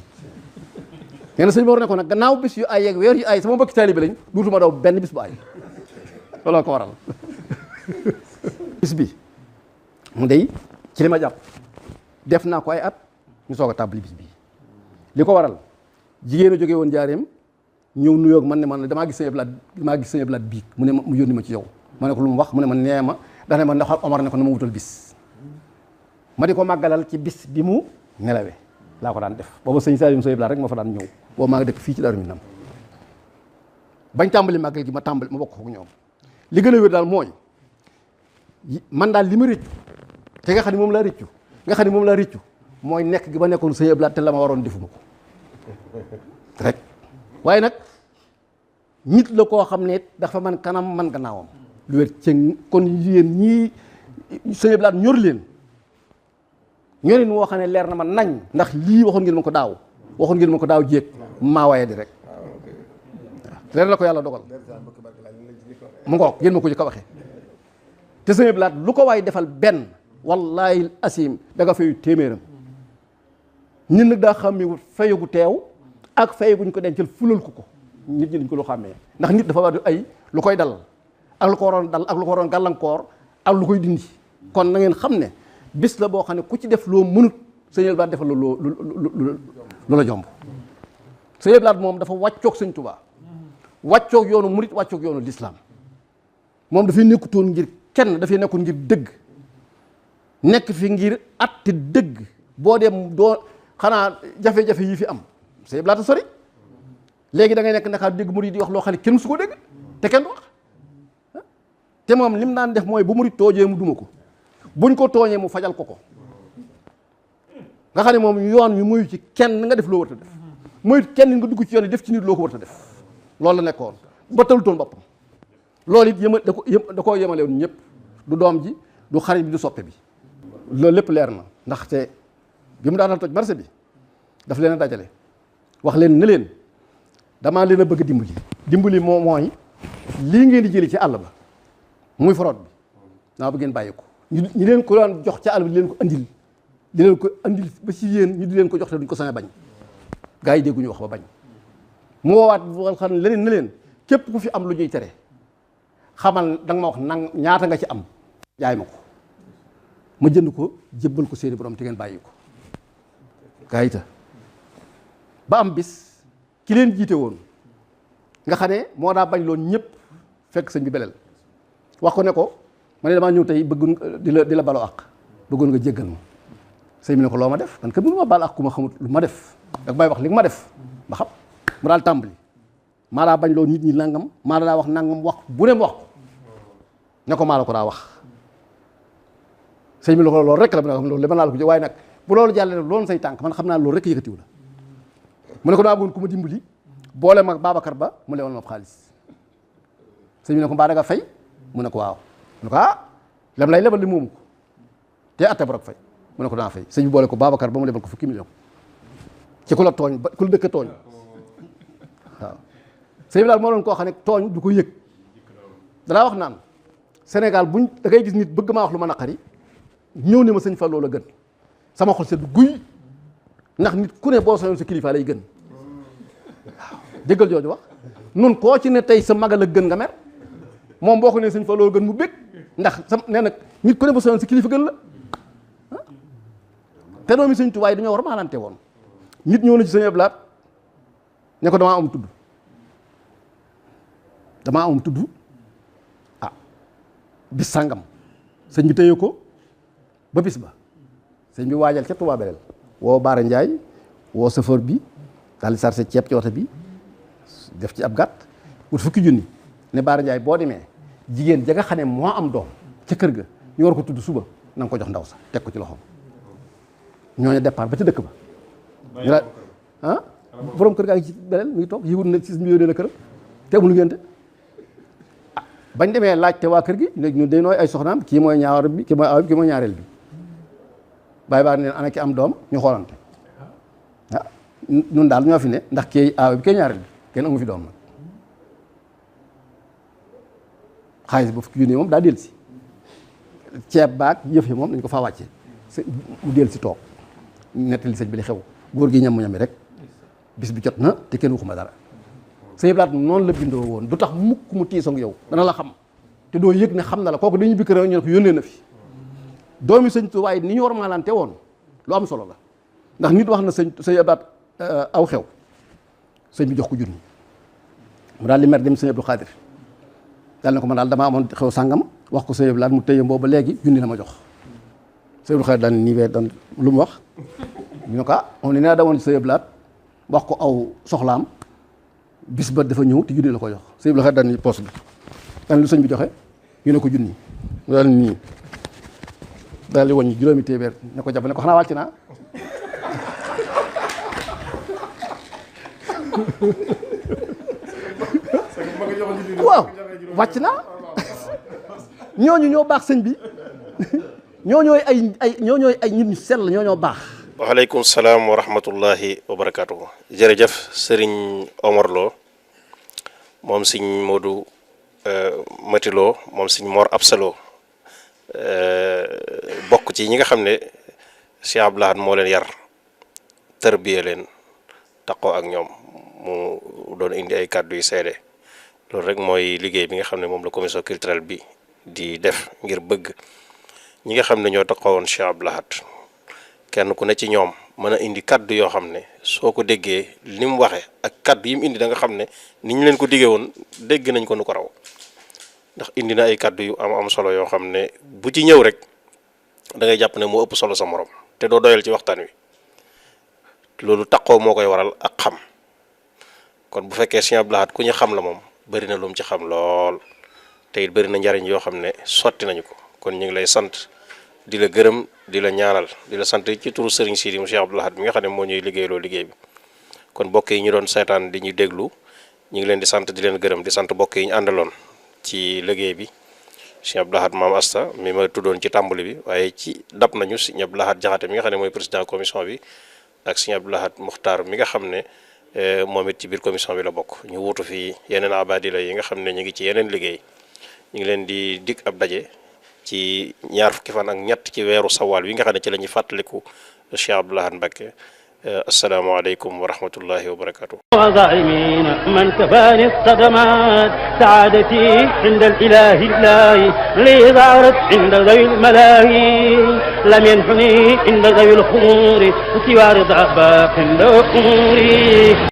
nee na sëñ bi war ne ko nag gannaaw bis yu ay ak weer yu ay sama mbokki taalibe lañ duutuma daw benn bis bu ay looloo ko waral bis bi mu dey ci li ma jàpp def naa ko ay at ñu soog a tàmbali bis bi li ko waral jigéen a jóge woon jaareem ñëw nuyoog man ne man damaa gis sëñ Ablaat biig mu ne mu yónni ma ci yow ma ne ko lu mu wax mu ne ma nee ma dax ne ma ndax Omar ne ko na ma wutal bis ma di ko màggalal ci bis bi mu nelawee laa ko daan def booba sëñ Saliou sëñ Ablaat rek ma fa daan ñëw boobu maa ngi dëkk fii ci Daaru Minam bañ tàmbali màggal gi ma bokk ko ñoom li gën a wér daal mooy man daal li ma rëccu te nga xam ne moom laa rëccu mooy nekk gi ba nekkoon sëñ Ablaat te la ma waroon defuma ko rek waaye nag nit la koo xam ne dafa man kanam man gannaawam lu wér ci kon yéen ñii sëñ Ablaat ñor leen ñorin woo xam ne leer na ma nañ ndax lii waxoon ngeen ma ko daaw jéeg maa waaye di rek leer na ko yàlla dogal mu ngoog yéen ma ko jëkk a waxee te sëñ Ablaat lu ko waay defal benn wallahi asim da nga fayu téeméeram nit nag daa xàmmee fayagu teew ak fayaguñ ko dencal fulal ko nit ñi dañ ko lu xàmmee ndax nit dafa war ay lu koy dal ak lu ko waroon dal ak lu ko waroon gàllankoor ak lu koy dindi kon na ngeen xam ne bis la boo xam ne ku ci def loo mënut sëñ Ablaat defal la loo la jomb sëñ Ablaat moom dafa wàccoog sëñ Tuubaa wàccoog yoonu murit wàccoog yoonu lislaam moom dafay nekkutoon ngir kenn dafay nekkoon ngir dëgg nekk fi ngir atti dëgg boo dem doo xanaa jafe-jafe yi fi am sëñ Ablaat a sori léegi da ngay nekk Ndakaar dégg murit di wax loo xam ne kenn su ko dégg te kenn du wax te moom lim daan def mooy bu murit toojee mu duma ko buñ ko tooñee mu fajal ko nga xam ne moom yoon mi muyu ci kenn nga def loo war a def muy kenn nga dugg ci yoon yi def ci nit loo ko war a def loolu la nekkoon ba talutoon boppam loolu it da koo yemale woon ñëpp du doom ji du xarit bi du soppe bi loolu lépp leer na ndaxte bi mu daanal toj marché bi daf leen a dajale wax leen ne leen damaa leen a bëgg dimbali moo mooy lii ngeen di jëlee ci àll ba muy forot bi naa ba ngeen bàyyi ko ñi leen ko daan jox ca àll bi di leen ko andil ba ci yéen ñu di leen ko jox te duñ ko sañ a bañ gaa yi dégguñu wax ba bañ mu woowaat wal xam leneen na leen képp ku fi am lu ñuy tere xamal da nga ma wax nang ñaata nga ci am jaay ma ko ma jënd ko jébbal ko seeni borom te ngeen bàyyi ko gaa yi ta ba am bis ki leen jiite woon nga xam ne moo daa bañ loon ñëpp fekk sëñ bi beleel wax ko ne ko ma ne damaa ñëw tey bëgg di la baloo àq bëggoon nga jéggal ma sëñ bi ne ko loo ma def man kat mënu ma baal àq ku ma xamut lu ma def dag may wax li nga ma def ma xam mu daal tàmbali maa daa bañ loo nit ñi nangam maa daa wax nangam wax bu ne mu wax ko ne ko maa la ko daa wax sëñ bi ne ko loolu rek la loolu li ma naa la ko jë waaye nag bu loolu jàllee nag loolu say tànk man xam naa loolu rek yëkkatiw la mu ne ko daa bëggoon ku ma dimbali boole mag Babacar Ba mu lewal ma xaalis sëñ bi ne ko mbaa da nga fay mu ne ko waaw mu ne ko lem lay lebal li moomu ko te atte ba rek fay mu ne ko daa fay sëñ bi boole ko Babacar Ba mu lebal ko fukki million ci ku la tooñ ba ku la dëkk tooñ waaw sëñ bi daal moo doon koo xam ne tooñ du ko yëg danaa wax naan Sénégal buñ da ngay gis nit bëgg maa wax lu ma naqari ñëw ne ma sëñ Fallou la gën sama xol sedd guy ndax nit ku ne boo soñoon sa kilifa lay gën waaw déggal jooju wax nun koo ci ne tey sa magal a gën nga mer moom boo ko ne sëñ Fallou gën mu bég ndax sa nee nag nit ku ne boo soñoon sa kilifa gën la te doomi sëñ Tuubaa dañoo war maalante woon nit ñëw na ci sëñ Ablaat ne ko damaa am tudd bis sàngam sëñ bi téye ko ba bis ba sëñ bi waajal ca Tuubaa Belel woo Baara Ndiaye woo chauffeur bi daal di sarse ceeb ci oto bi def ci ab gàtt wut fukki junni ne Baara Ndiaye boo demee jigéen ja nga xam ne moo am doom ca kër ga ñu war ko tudd suba na nga ko jox ndaw sa teg ko ci loxoom ñooñu départ ba ca dëkk ba ñu la borom kër gaa ngi ci Belel muy toog yëwut na ci yónnee la këram te amul ngénte bañ demee laajte waa kër gi léegi ñun day nooy ay soxnaam kii mooy ñaar bi kii mooy aw bi kii mooy ñaareel bi bàyyi baa neen ana ki am doom ñu xoolante ñun daal ñoo fi ne ndax kii aaw bi kii ñaareel bi kenn amu fi doom nag xaalis ba fukki junni moom daa del si ceeb baag yëf yi moom dañ ko faa wàcce mu del si toog nettali sëñ bi li xew góor gi ñam-ñami rek bis bi jot na te kenn waxuma dara sëñ Blaat noonu la bindoo woon du tax mukk mu tiisoog yow dana la xam te doo yëg ne xam na la kooku dañuy bikk rek ñu ne ko yónnee na fi doomi sëñ Tuubaa ni ñu war maalante woon lu am solo la ndax nit wax na sëñ Blaat aw xew sëñ bi jox ko junni mu daal di mer dem sëñ Abdou Khadir daal ne ko man daal damaa amoon xew sàngam wax ko sëñ Blaat mu téye boobu léegi junni la ma jox sëñ Abdou Khadir daal nii wee daan lu mu wax ñu ne ko moom ne nee damoon sëñ Blaat wax ko aw soxlaam bis ba dafa ñëw te junni la ko jox sëñ bi la daan ni poos bi daan lu sëñ bi joxe ñu ne ko junni mu daal nii daal di wàññi juróomi téeméer ne ko jàpp ne ko xanaa wàcc naa waaw wàcc naa ñooñu ñoo baax sëñ bi ñooñooy ay nit ñu sell ñoo baax. waaleykum salaam wa rahmatullahi wa barakaatuhu. jërëjëf sëriñ Omar Lo moom sëñ Modou Matiloo moom sëñ Mor Absalo bokk ci ñi nga xam ne Cheikh Abdou Lahad moo leen yar tërbiye leen taqoo ak ñoom mu doon indi ay kàddu yu seede loolu rek mooy liggéey bi nga xam ne moom la commission culturelle bi di def ngir bëgg ñi nga xam ne ñoo taqowoon Cheikh Abdou Lahad kenn ku ne ci ñoom mën a indi kaddu yoo xam ne soo ko déggee li mu waxee ak kaddu yi mu indi da nga xam ne ni ñu leen ko diggee woon dégg nañ ko nu ko raw ndax indi na ay kaddu yu am solo yoo xam ne bu ci ñëw rek da ngay jàpp ne moo ëpp solo sa morom te doo doyal ci waxtaan wi loolu taqoo moo koy waral ak xam kon bu fekkee Cheikh Abdou Lahad ku ñu xam la moom bëri na lu mu ci xam lool te it bëri na njariñ yoo xam ne sotti nañu ko kon ñu ngi lay sant di la gërëm di la ñaanal di la sant ci turu Serigne Sidi mu Cheikh Abdou Lahad bi nga xam ne moo ñuy liggéeyloo liggéey bi kon mbokk yi ñu doon seetaan di ñu déglu ñu ngi leen di sant di leen gërëm di sant mbokk yi ñu àndaloon ci liggéey bi Cheikh Abdou Lahad Maam Asta mi ma tuddoon ci tàmbali bi waaye ci dab nañu Serigne Abdou Lahad Jaxate mi nga xam ne mooy président commission bi ak Serigne Abdou Lahad Muxtaar mi nga xam ne moom it ci biir commission bi la bokk. ñu wuutu fii yeneen abadila yi nga xam ne ñu ngi ci yeneen liggéey ñu ngi leen di dig ab daje ci ñaar fukki fan ak ñett ci weeru sawaal wi nga xam ne ci la ñuy fàttaliku Cheikh Abdoul Ahad Mbacké. asalaamaaleykum wa rahmatullahi wa barakatuh. وظالمين من كفاني الصدمات سعادتي عند الإله الله لي ظهرت عند ذوي الملاهي لم ينحني عند ذوي الخمور سوى رضا باق عند أموري